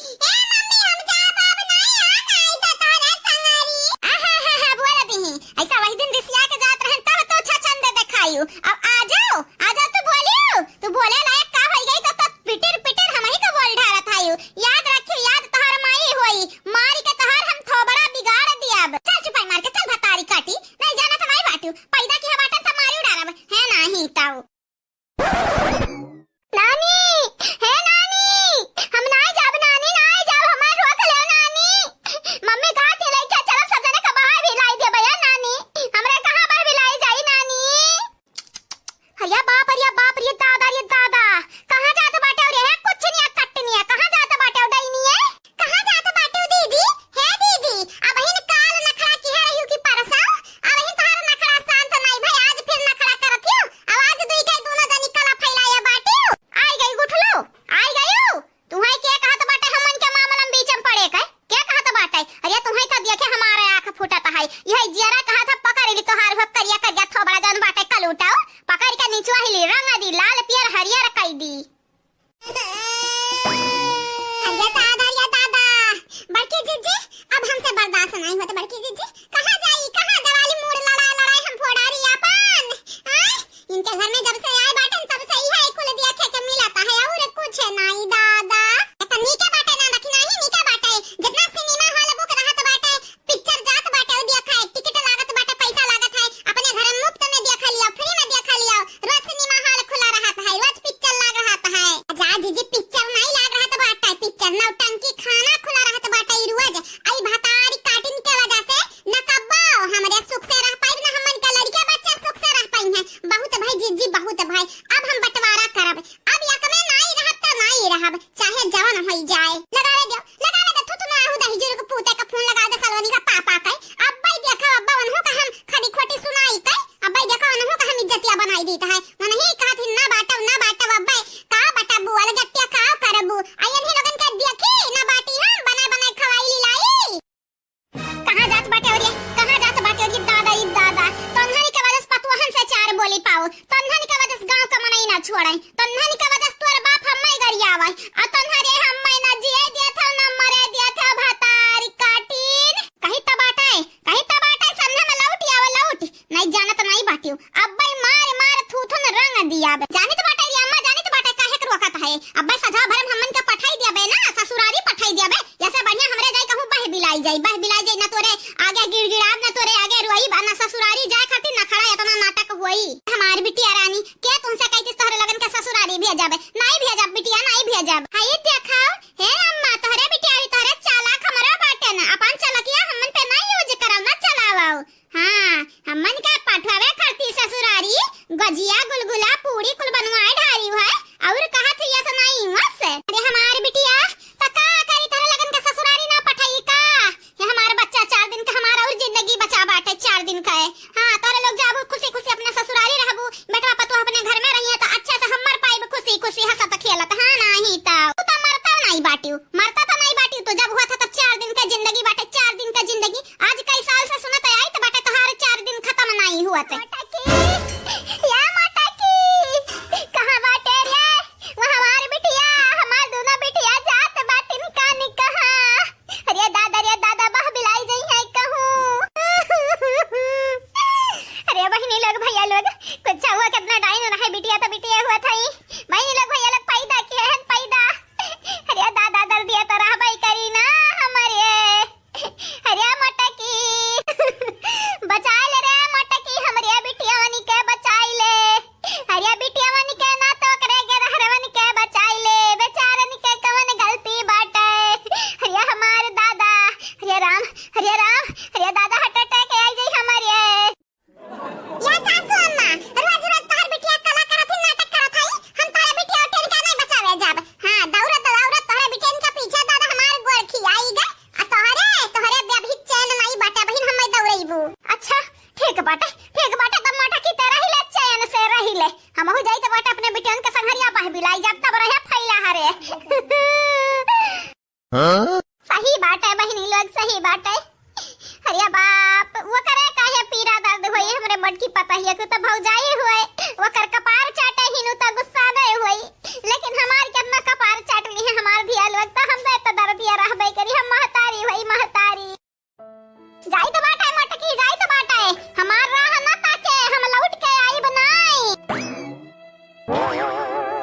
ए मम्मी, हम जाब अब नहीं, आ नहीं तो तोरे संगरी। आहा, हा, हा, बोल दीही। ऐसा वही दिन रिसिया के जात रहन, तब तो छछन दे देखायु। अब आ जाओ, आ जाओ, तू बोलियो। तू बोले लायक का होई गई तो, तो पिटिर पिटिर हम ही को बोल ढारत आयु। याद रखियो, याद तोहर माई होई, मारी के तोहर हम थोबड़ा बिगाड़ दियाब। चल चुपाई मार के, चल भतारी काटी, नहीं जाना तो नहीं बाटू, पैदा की हवाटन तो मारी उड़ारब, है नाही ताऊ। नानी, हे नानी, हम नाई जाब नानी, नाई जाब, हमार रोक लेव नानी। मम्मी कहा थी लइके चलो सब जने का बाहर भी लाई दे भैया नानी। हमरे कहाँ बाहर भी लाई जाई नानी? अरे बाप, अरे बाप, रे दादा, रे दादा, कहाँ जात बाटे रे? कुछ नहीं है, कट नहीं है, कहाँ जात बाटे डैनी है? कहाँ जात बाटे दीदी? हे दीदी, अबहिन काल नखड़ा किहे रहियो कि परसों, अबहिन तोहार नखड़ा शांत नाई भई, आज फिर नखड़ा करत हियो। अब आज दुई के दोनों जनी कला फैलाए बाटियो। आई गई गुठलो, आई गई। तुहई के कहत बाटे हमन के मामला में बीच में पड़े के? के कहत बाटे? अरे तुहई तो देखे हमारे आँख फूटत है। यह जियरा कहत है पकड़ ली तोहार हो करिया करिया थोबड़ा जौन बाटे कलूटाओ। पकड़ के निचवा हिली रंग दी, लाल पियर हरियर कई दी। अरे दादा, अरे दादा, बड़की जिज्जी, अब हमसे बर्दाश्त नहीं होत बड़की जिज्जी। कहाँ जाई, कहाँ देवाली मूड़ लड़ाई लड़ाई हम फोड़ारी आपन। आय, इनके घर में जब से आए बाटन तब से इहे कुल देखे के मिलत है और कुछ नहीं दादा। ये तो नीके बाटे ना दखिना ही नीके बाटे। जितना सिनेमा हॉल बुक रहत बाटे, पिक्चर जात बाटे, उ देखा है, टिकट लागत बाटे, पैसा लागत है, अपने घर में मुफ्त में देखा लिया, फ्री में देखा लिया, रोज सिनेमा हॉल खुला रहत है, रोज पिक्चर लाग रहत है। जा जीजी, पिक्चर नहीं लाग रहत बाटे, पिक्चर नौटंकी खाना खुला रहत बाटे रोज। आई भतारी काटिन के वजह से न कब्बो हमरे सुख से रह पाइब, न हमन के लड़के बच्चे सुख से रह पाई हैं। बहुत भाई जीजी, बहुत भाई, अब हम बंटवारा करब। अब यक में नाई रहब त नाई रहब, चाहे जवन होई जाए। लगावे दे, लगावे दे, थू थू ना आहू दही जुरुक पूते का फोन लगा दे सलोनी का पापा के। अब्बे देखा अब्बा उन्हों का हम खड़ी खोटी सुनाई के, अब्बे देखा उन्हों का हम इज्जतिया बनाई देता है। उन्हीं कहा थी ना बाटब, ना बाटब, अब्बे का बाटबू, अलगट्टिया का करबू। आई इन्हीं लोगन के देखी ना बाटी हम बनाए बनाए खवाई ली लाई। कहाँ जात बाटे हो रे? कहाँ जात बाटे हो रे? दादा, ई दादा। तन्हन के वजह से पतुहन से चार बोली पाओ। तन्हन के वजह से गाँव का मनई ना छोड़े। तन्हन के वजह से तोर बाप हम्मे गरियावे। आ तन्हरे हम्मे ना जिए दिया था, ना मरे दिया था, भतारी काटीन। कहीं त बाटे, कहीं त बाटे, संधा में लौट आवे, लौट। नहीं जानत नहीं बाटियो। अब्बे मार, मार थूथुन रंग दियाबे। जानित बाटे रे अम्मा, जानित बाटे काहे के रोकत है। अब्बे सजा भरम हमन के पठाई दियाबे ना, ससुरारी पठाई दियाबे। ऐसे बढ़िया हमरे जाई कहूँ बह बिलाई जाई, बह बिलाई जाई, ना तोरे आगे गिड़गिड़ाब, ना तोरे आगे रोईब, ना ससुरारी जाए खातिर नखड़ा इतना नाटक होई। हमार बिटिया रानी, के तुमसे कहती तोहरे लगन के ससुरारी भेजब? नाई भेजब बिटिया, नाई भेजब। हाय देखो, हे अम्मा, तोहरे बिटिया भी तोहरे चालाक हमरो बाटे ना, अपन चलकिया हमन पे ना यूज करल, ना चलावो। हाँ, हमन का पठवावे खरती ससुरारी, गजिया, गुलगुला, पूड़ी कुल बनवाए ढारी है, और कहा थी ऐसा नहीं हुआ से। अरे हमार बिटिया, त का करी तोहरे लगन के ससुरारी ना पठाई का? ये हमार बच्चा चार दिन का, हमार और जिंदगी बचा बाटे चार दिन का है। हाँ, तोहरे लोग जाबू खुशी खुशी अपने ससुरारी रहबू, बेटवा पतोह अपने घर में रहिए तो अच्छा से हम मर पाइब खुशी खुशी हंसत खेलत। हाँ, नाही तो तू तो मरता नहीं बाटियो। मरता तो नहीं बाटी, तो जब हुआ था तब चार दिन का जिंदगी बाटे, चार दिन का जिंदगी। आज कई साल से सुनत आई तो बाटे तोहार चार दिन खत्म नहीं हुआ थे। माता की, या माता की, कहाँ बाटे रे? वो हमार बिटिया, हमार दोनों बिटिया जात बाटिन कानी कहाँ? अरे दादा, रे दादा, बह बिलाई जई है कहूँ। अरे बहिनी लोग, भैया लोग, कुछ हुआ कितना डाइन रहे, बिटिया तो बिटिया हुआ था ही। बहिनी लोग, भैया लोग, पैदा किया है, पैदा। अरे दादा, दर्दिया हाँ? सही बाटे बहिनी लोग, सही बाटे। अरे बाप, ओकरे काहे पीरा दर्द होई, हमरे मोटकी पतोहिया के त भौजाई होई, ओकर कपार चाटे हिनु त गुस्सा नहीं होई, लेकिन हमार केतना कपार चाट ली है हमार धिया लोग, त हम तो एतना दर्दिया रहबे करी, हम महतारी होई, महतारी। जाइत बाटे मोटकी, जाइत बाटे, हमार राह न ताके, हम लौट के आइब नाई।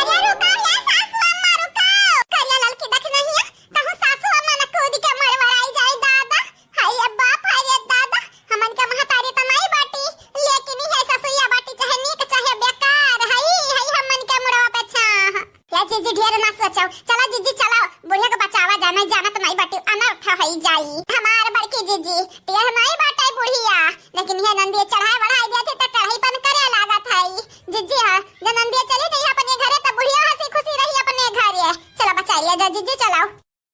अरे रुका रे सासू अम्मा, रुका। करिया ललकी देख नहीं है, कहूँ सासू अम्मा न कूद के मरवराई जाए दादा। हाय रे बाप, हाय रे दादा, हमन के महतारी त नाई बाटी, लेकिन इहे ससुइया बाटी, चाहे नीक चाहे बेकार, हई, हई हमन के मुड़वा पे छाह। या जीजी ढेर ना सोचो, चला जीजी चला, बुढ़िया के बचावा जाए, नहीं जानत नाई बाटी, अनर्थ होई जाई। हमार बड़की जीजी, टेढ़ नाई बाटे बुढ़िया, लेकिन इहे नंदिया चढ़ाई बढ़ाई देती त टढ़ाईपन करे लागत हई। जीजी हाँ, जब नंदिया चली गई अपने घरे त बुढ़िया हंसी खुशी रही अपने घरे। चला बचाई लिया जा जीजी, चलाओ।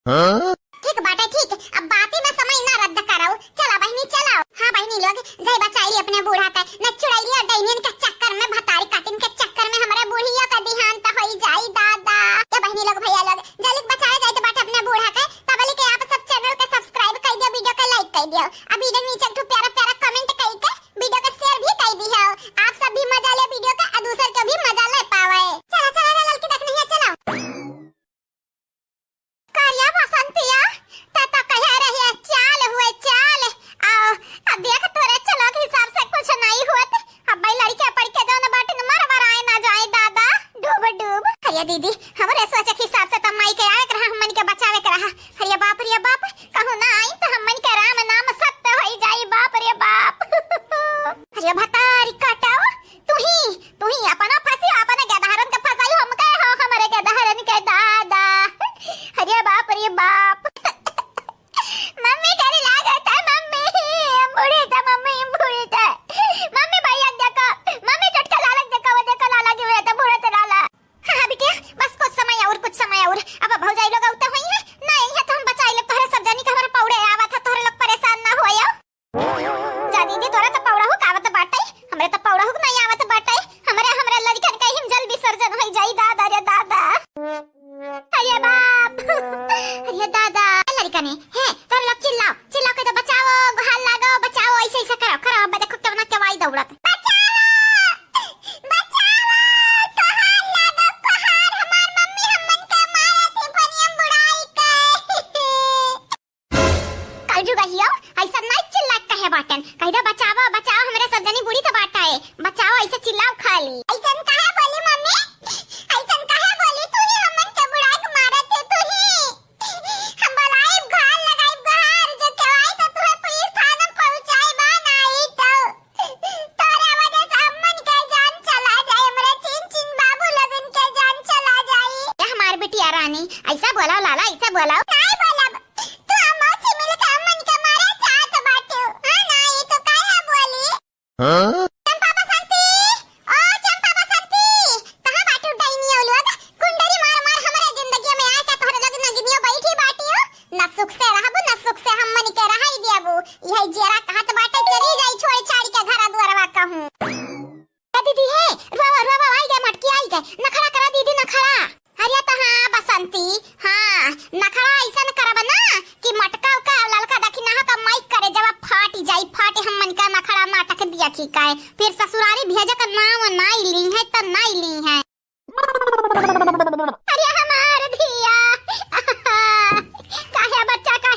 हाँ? ठीक बाटे, ठीक। अब बाती में समय ना रद्द करो। चला बहिनी, चलाओ। हाँ बहिनी लोग, जाई बचाई ली अपने बूढ़ा के। न चुड़ैलिया डैनियन के चक्कर में, भतारी काटिन के चक्कर में हमरे बुढ़िया का देहांत होई जाई दादा। ए बहिनी लोग, भैया लोग, जल्दी बचाए जाए तो बाटे अपने बूढ़ा के। तबले के आप सब channel के subscribe कर दियो, video के like कर दियो। अब video के नीचे एक ठो प्यारा प्यारा comment करके video के share भी कर दियो। आप सब भी मजा ले video के, और दूसर के भी मजा ले पावे। चला, चला रे ललकी देख नहीं है, चला। करिया बसंतिया, ते तो कहे रहिए, "चाल हुए, चाल।" आओ, अब देख, तोरे चलो के हिसाब से कुछ नहीं होत। अब भाई लड़के पड़ के जौन बाटिन मर बराए ना जाए दादा, डूब डूब। अरे दीदी, हमरे सोचे के हिसाब से तो माई के आवे के रहा, हमन के बचावे के रहा। अरे बाप रे बाप, कहूँ ना आई तो हमन के राम नाम सत्य होई जाई, बाप रे बाप। अरे भतारी काटाओ, तू ही, तू ही अपना फंसी, अपने गदहरन के फंसाई, हम कहे हो हमरे गदहरन के दादा। अरे बाप रे बाप। मम्मी डर लागत है, मम्मी, हम बूढ़ी था, मम्मी, हम बूढ़ी था। मम्मी भैया देखो, मम्मी छोटका लालक देखो, वो देखो लाला गिरे तो बूढ़ा तो लाला। हाँ, हाँ बिटिया, बस कुछ समय और, कुछ समय और। अब भौजाई लोग आवते हुई है, ना यही है तो हम बचाई ले तोहरे सब जानी के, हमारे पौड़े आवा था, तोहरे लोग परेशान ना होया। जा दीदी, तोरा त पौड़ा हुक आवत बाटे, हमरे त पौड़ा हुक नहीं आवत बाटे। हमरे, हमरे लड़कन के हिम जल विसर्जन होई जाई, दादा रे दादा। अरे बाप, अरे दादा। लड़कने, हे, तोरे लोग चिल्लाओ, चिल्लाओ के तो बचाओ, गुहार लागो, बचाओ, ऐसे, ऐसे करो, करो, अब देखो केवना केवाई दौड़त। बचाओ, बचाओ, गुहार लागो, गुहार, हमार मम्मी हमन के मारे थी, पनियम बुड़ाई के। कलजुग हियो, ऐसा नहीं चिल्ला कहे बाटन। कह दो, "बचाओ, बचाओ, हमरे सब जनी बूढ़ी तो बाटा है, बचाओ," ऐसे चिल्लाओ खाली। ऐसन काहे बोली मम्मी? ऐसन काहे बोली? तू ही हमन के बुढ़ाई के मारत है, तू ही। हम बोलाइब, गुहार लगाइब, गुहार, जो केवाई तो तुहे पुलिस थाना पहुंचाई बा, नहीं तो तोरे वजह से हमन के जान चला जाए, हमरे चिन चिन बाबू लोगन के जान चला जाए। ए हमार बिटिया रानी, ऐसा बोलाओ लाला, ऐसा बोलाओ। नहीं बोलब, तू अम्मा से मिल के अम्मन के मारे जात बाटू। हाँ ना, ये तो काहे बोली? हाँ? चंपा बसंती, ओ चंपा बसंती, कहाँ बाटू डाइनिया लोग? कुंडली मार मार हमरे जिंदगी में आके तोहरे लगे नगिनियो बैठी बाटी हो। न सुख से रहबू, न सुख से हमन के रहाई देबू। यही जेरा कहत बाटे, चली जाई छोड़ छाड़ के घर दुआरवा कहूँ। ए दीदी हे, रुआवा, रुआवा, आई गए मटकी, आई गए। नखड़ा करा दीदी, नखड़ा। अरे तो हाँ बसंती, हाँ, नखड़ा ऐसन करब ना कि मटका का ललका दखिना का माइक करे जब फाट जाई, फाटे हमन का नखड़ा नाटक दिया की काहे। फिर ससुरारी भेजे का नाम नाई ली है तो नाई ली है। अरे हमार धिया, काहे बच्चा का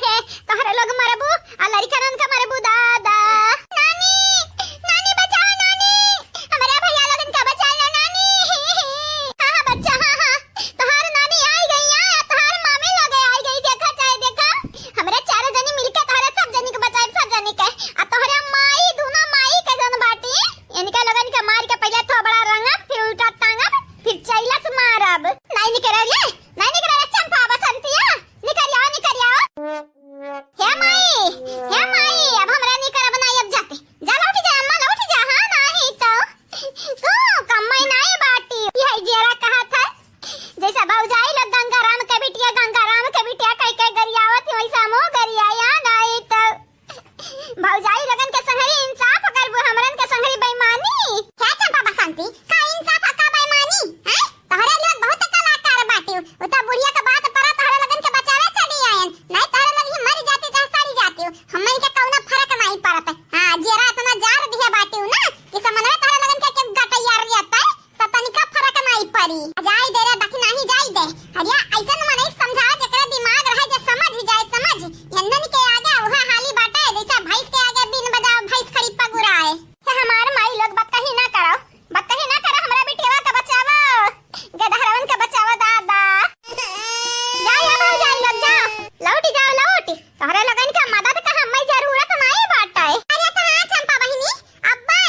लौटि जाओ, लौटि। तोहरे लोगन के मदद का हम्मे जरूरत नाहीं बाटे। अरे तो हाँ चंपा बहिनी, अब्बे,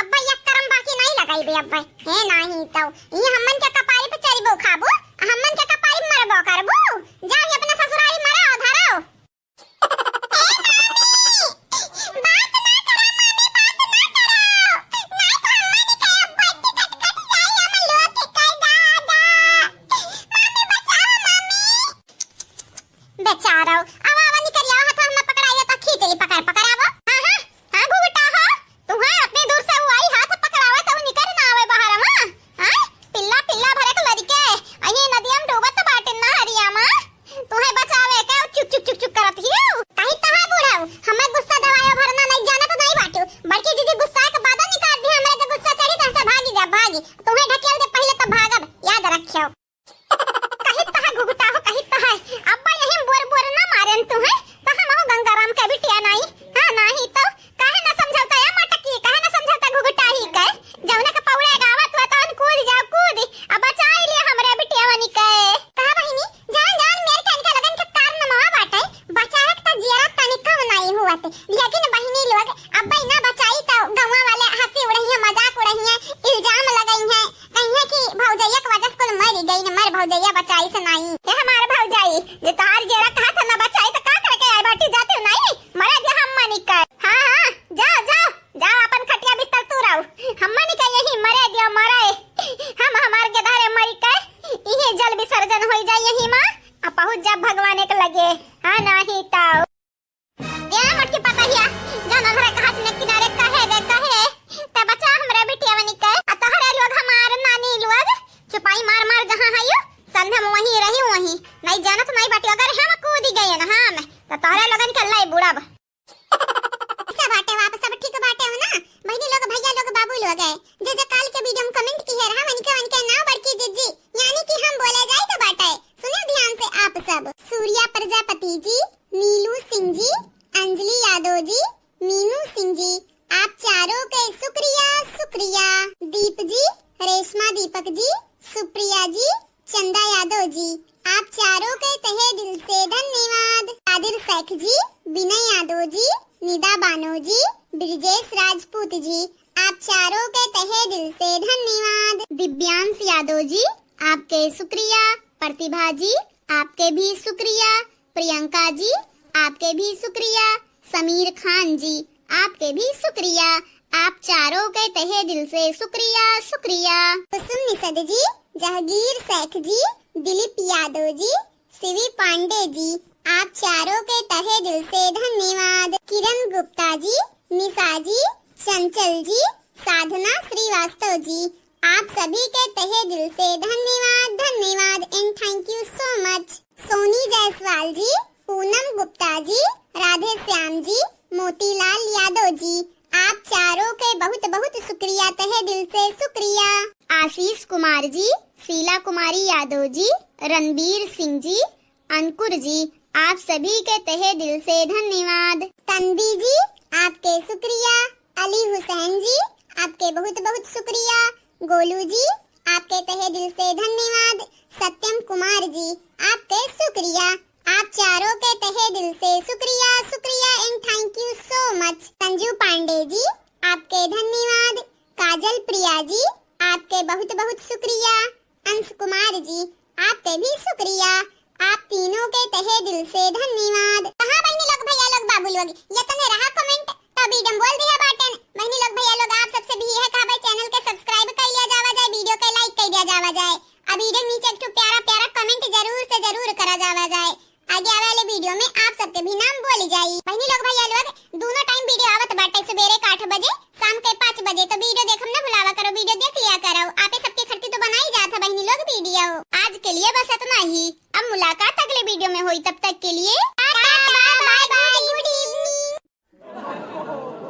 अब्बे एक करम बाकी नाहीं लगाइबे अब्बे। हे नाहीं तो, ई हम्मन के कपारी पे चरिबो खाबू, हम्मन के कपारी पे मरबो करबू। जाओ, ई अपना ससुरारी मरो, धरो। ए मामी, बात ना करो मामी, बात ना करो। नाहीं तो हम्मन के अब्बे टिकट कट जाई, हम लोग के कह दादा। मामी बचाओ मामी। बेचारो, अब आवा निकरिया हाथ हम पकड़ाइए तो खींच ली पकड़ पकड़ आवो। हाँ, हाँ, हाँ, घुघुटा हो, तुम्हें अपने दूर से वो आई हाथ पकड़ावे तो निकर ना आवे बाहर मा। हाँ, पिल्ला, पिल्ला भरे के लड़के, अही नदिया में डूबत बाटे नहरिया मा, तुम्हें बचावे के चुक चुक चुक चुक करत हियो। कही तहा बूढ़ऊ, हमें गुस्सा दवायो भरना नहीं जाना तो नहीं बाटू, बड़की जीजी गुस्सा के बादल निकाल दी, हमरे जो गुस्सा चढ़ी तो से भागी जा, भागी, तुम्हें ढकेल दे पहले तो भागब, याद रखियो। कहित है घुघुटा हो, कहित है। अब्बा यही बोर बोर ना मारेन तू है, तो हम हो गंगाराम के बिटिया नाहीं। हाँ, नाहीं तो काहे ना समझौता या मटकी, काहे ना समझौता घुघुटा ही के? जौने के पौड़े गावत हुआ तौन कूद जाओ, कूद। अब बचाई लिया हमरे बिटिया वनी के। कहा बहिनी, जान जान मेर के इनके लगन के कारनामा बाटे, बचावे के तो जियरा तनिका नाहीं हुआ थे। लेकिन बहिनी लोग, अब्बा ना बचाई तो गौवा वाले हंसी उड़ही है, मजाक उड़ही है, इल्जाम लगई है। कहिए कि भौजैया के वजह से कुल मर गई न, मर भौजैया बचाई से नाई। ए हमार भौजाई, जे तोहार जेरा कहा था ना बचाई, तो का करके आए बाटी जाते हो नाई? मरे दे हम मनी कर। हाँ, हाँ, जाओ, जाओ, जाओ अपन खटिया बिस्तर तू रहो। हम मनी कर यही मरे दियो, मरे। हम हमार के धारे मरी कर, इहे जल विसर्जन होई जाए यही माँ। अब पहुँच जा भगवान एक लगे। हाँ, नाही तो। ए मोटकी पतहिया, जौन अंधरा के हाथ में किनारे कहे दे, कहे, ते बचा हमरे बिटिया वनी के, आ तोहरे लोग हमार नानी लोग, चुपाई मार मार जहाँ हयो, संध्या में वहीं रही वहीं, नहीं जानत नहीं बाटी, अगर हम कूद गए ना हम, तो तोहरे लोगन के लाई बुड़ब। सब बाटे, आप सब ठीक बाटे हो ना? बहिनी लोग, भैया लोग, बाबू लोग है, जे जे काल के वीडियो में कमेंट की है रहा, वनके वनके नाव बड़की जिज्जी, यानी कि हम बोले जाए तो बाटे। सुनो ध्यान से आप सब, सूर्या प्रजापति जी, नीलू सिंह जी, अंजलि यादव जी, मीनू सिंह जी, आप चारों के शुक्रिया, शुक्रिया। दीप जी, रेशमा दीपक जी, सुप्रिया जी, चंदा यादव जी, आप चारों के तहे दिल से धन्यवाद। कादिर शेख जी, विनय यादव जी, निदा बानो जी, ब्रिजेश राजपूत जी, आप चारों के तहे दिल से धन्यवाद। दिव्यांश यादव जी, आपके शुक्रिया। प्रतिभा जी, आपके भी शुक्रिया। प्रियंका जी, आपके भी शुक्रिया। समीर खान जी, आपके भी शुक्रिया। आप चारों के तहे दिल से शुक्रिया, शुक्रिया। कुसुम निषद जी, जहांगीर शेख जी, दिलीप यादव जी, शिवी पांडे जी, आप चारों के तहे दिल से धन्यवाद। किरण गुप्ता जी, निशा जी, चंचल जी, साधना श्रीवास्तव जी, आप सभी के तहे दिल से धन्यवाद, धन्यवाद and thank you so much। सोनी जायसवाल जी, पूनम गुप्ता जी, राधे श्याम जी, मोतीलाल यादव जी, आप चारों के बहुत बहुत शुक्रिया, तहे दिल से शुक्रिया। आशीष कुमार जी, शीला कुमारी यादव जी, रणबीर सिंह जी, अंकुर जी, आप सभी के तहे दिल से धन्यवाद। तन्वी जी, आपके शुक्रिया। अली हुसैन जी, आपके बहुत बहुत शुक्रिया। गोलू जी, आपके तहे दिल से धन्यवाद। सत्यम कुमार जी, आपके शुक्रिया। आप चारों के तहे दिल से शुक्रिया, शुक्रिया and thank you so much। संजू पांडे जी, आपके धन्यवाद। काजल प्रिया जी, आपके बहुत बहुत शुक्रिया। अंश कुमार जी, आपके भी शुक्रिया। आप तीनों के तहे दिल से धन्यवाद। कहाँ बहिनी लोग, भैया लोग, बाबू लोग, ये तने रहा कमेंट, तो बीडम बोल दिया बाटन। बहिनी लोग, भैया लोग, आप सबसे भी यह कहबे, चैनल के सब्सक्राइब कर लिया जावा जाए, वीडियो के लाइक कर दिया जावा जाए, आ वीडियो नीचे एक ठो प्यारा प्यारा कमेंट जरूर से जरूर करा जावा जाए। आगे आवे वाले वीडियो में आप सबके भी नाम बोली जाई। बहिनी लोग, भैया लोग, दोनों टाइम वीडियो आवत बाटे, सुबेरे के आठ बजे, शाम के पाँच बजे। तो वीडियो देखम ना भुलावा करो, वीडियो देख लिया करो। आपे सबके खरती तो बनाई जात है बहिनी लोग वीडियो। आज के लिए बस इतना ही, अब मुलाकात अगले वीडियो में होई, तब तक के लिए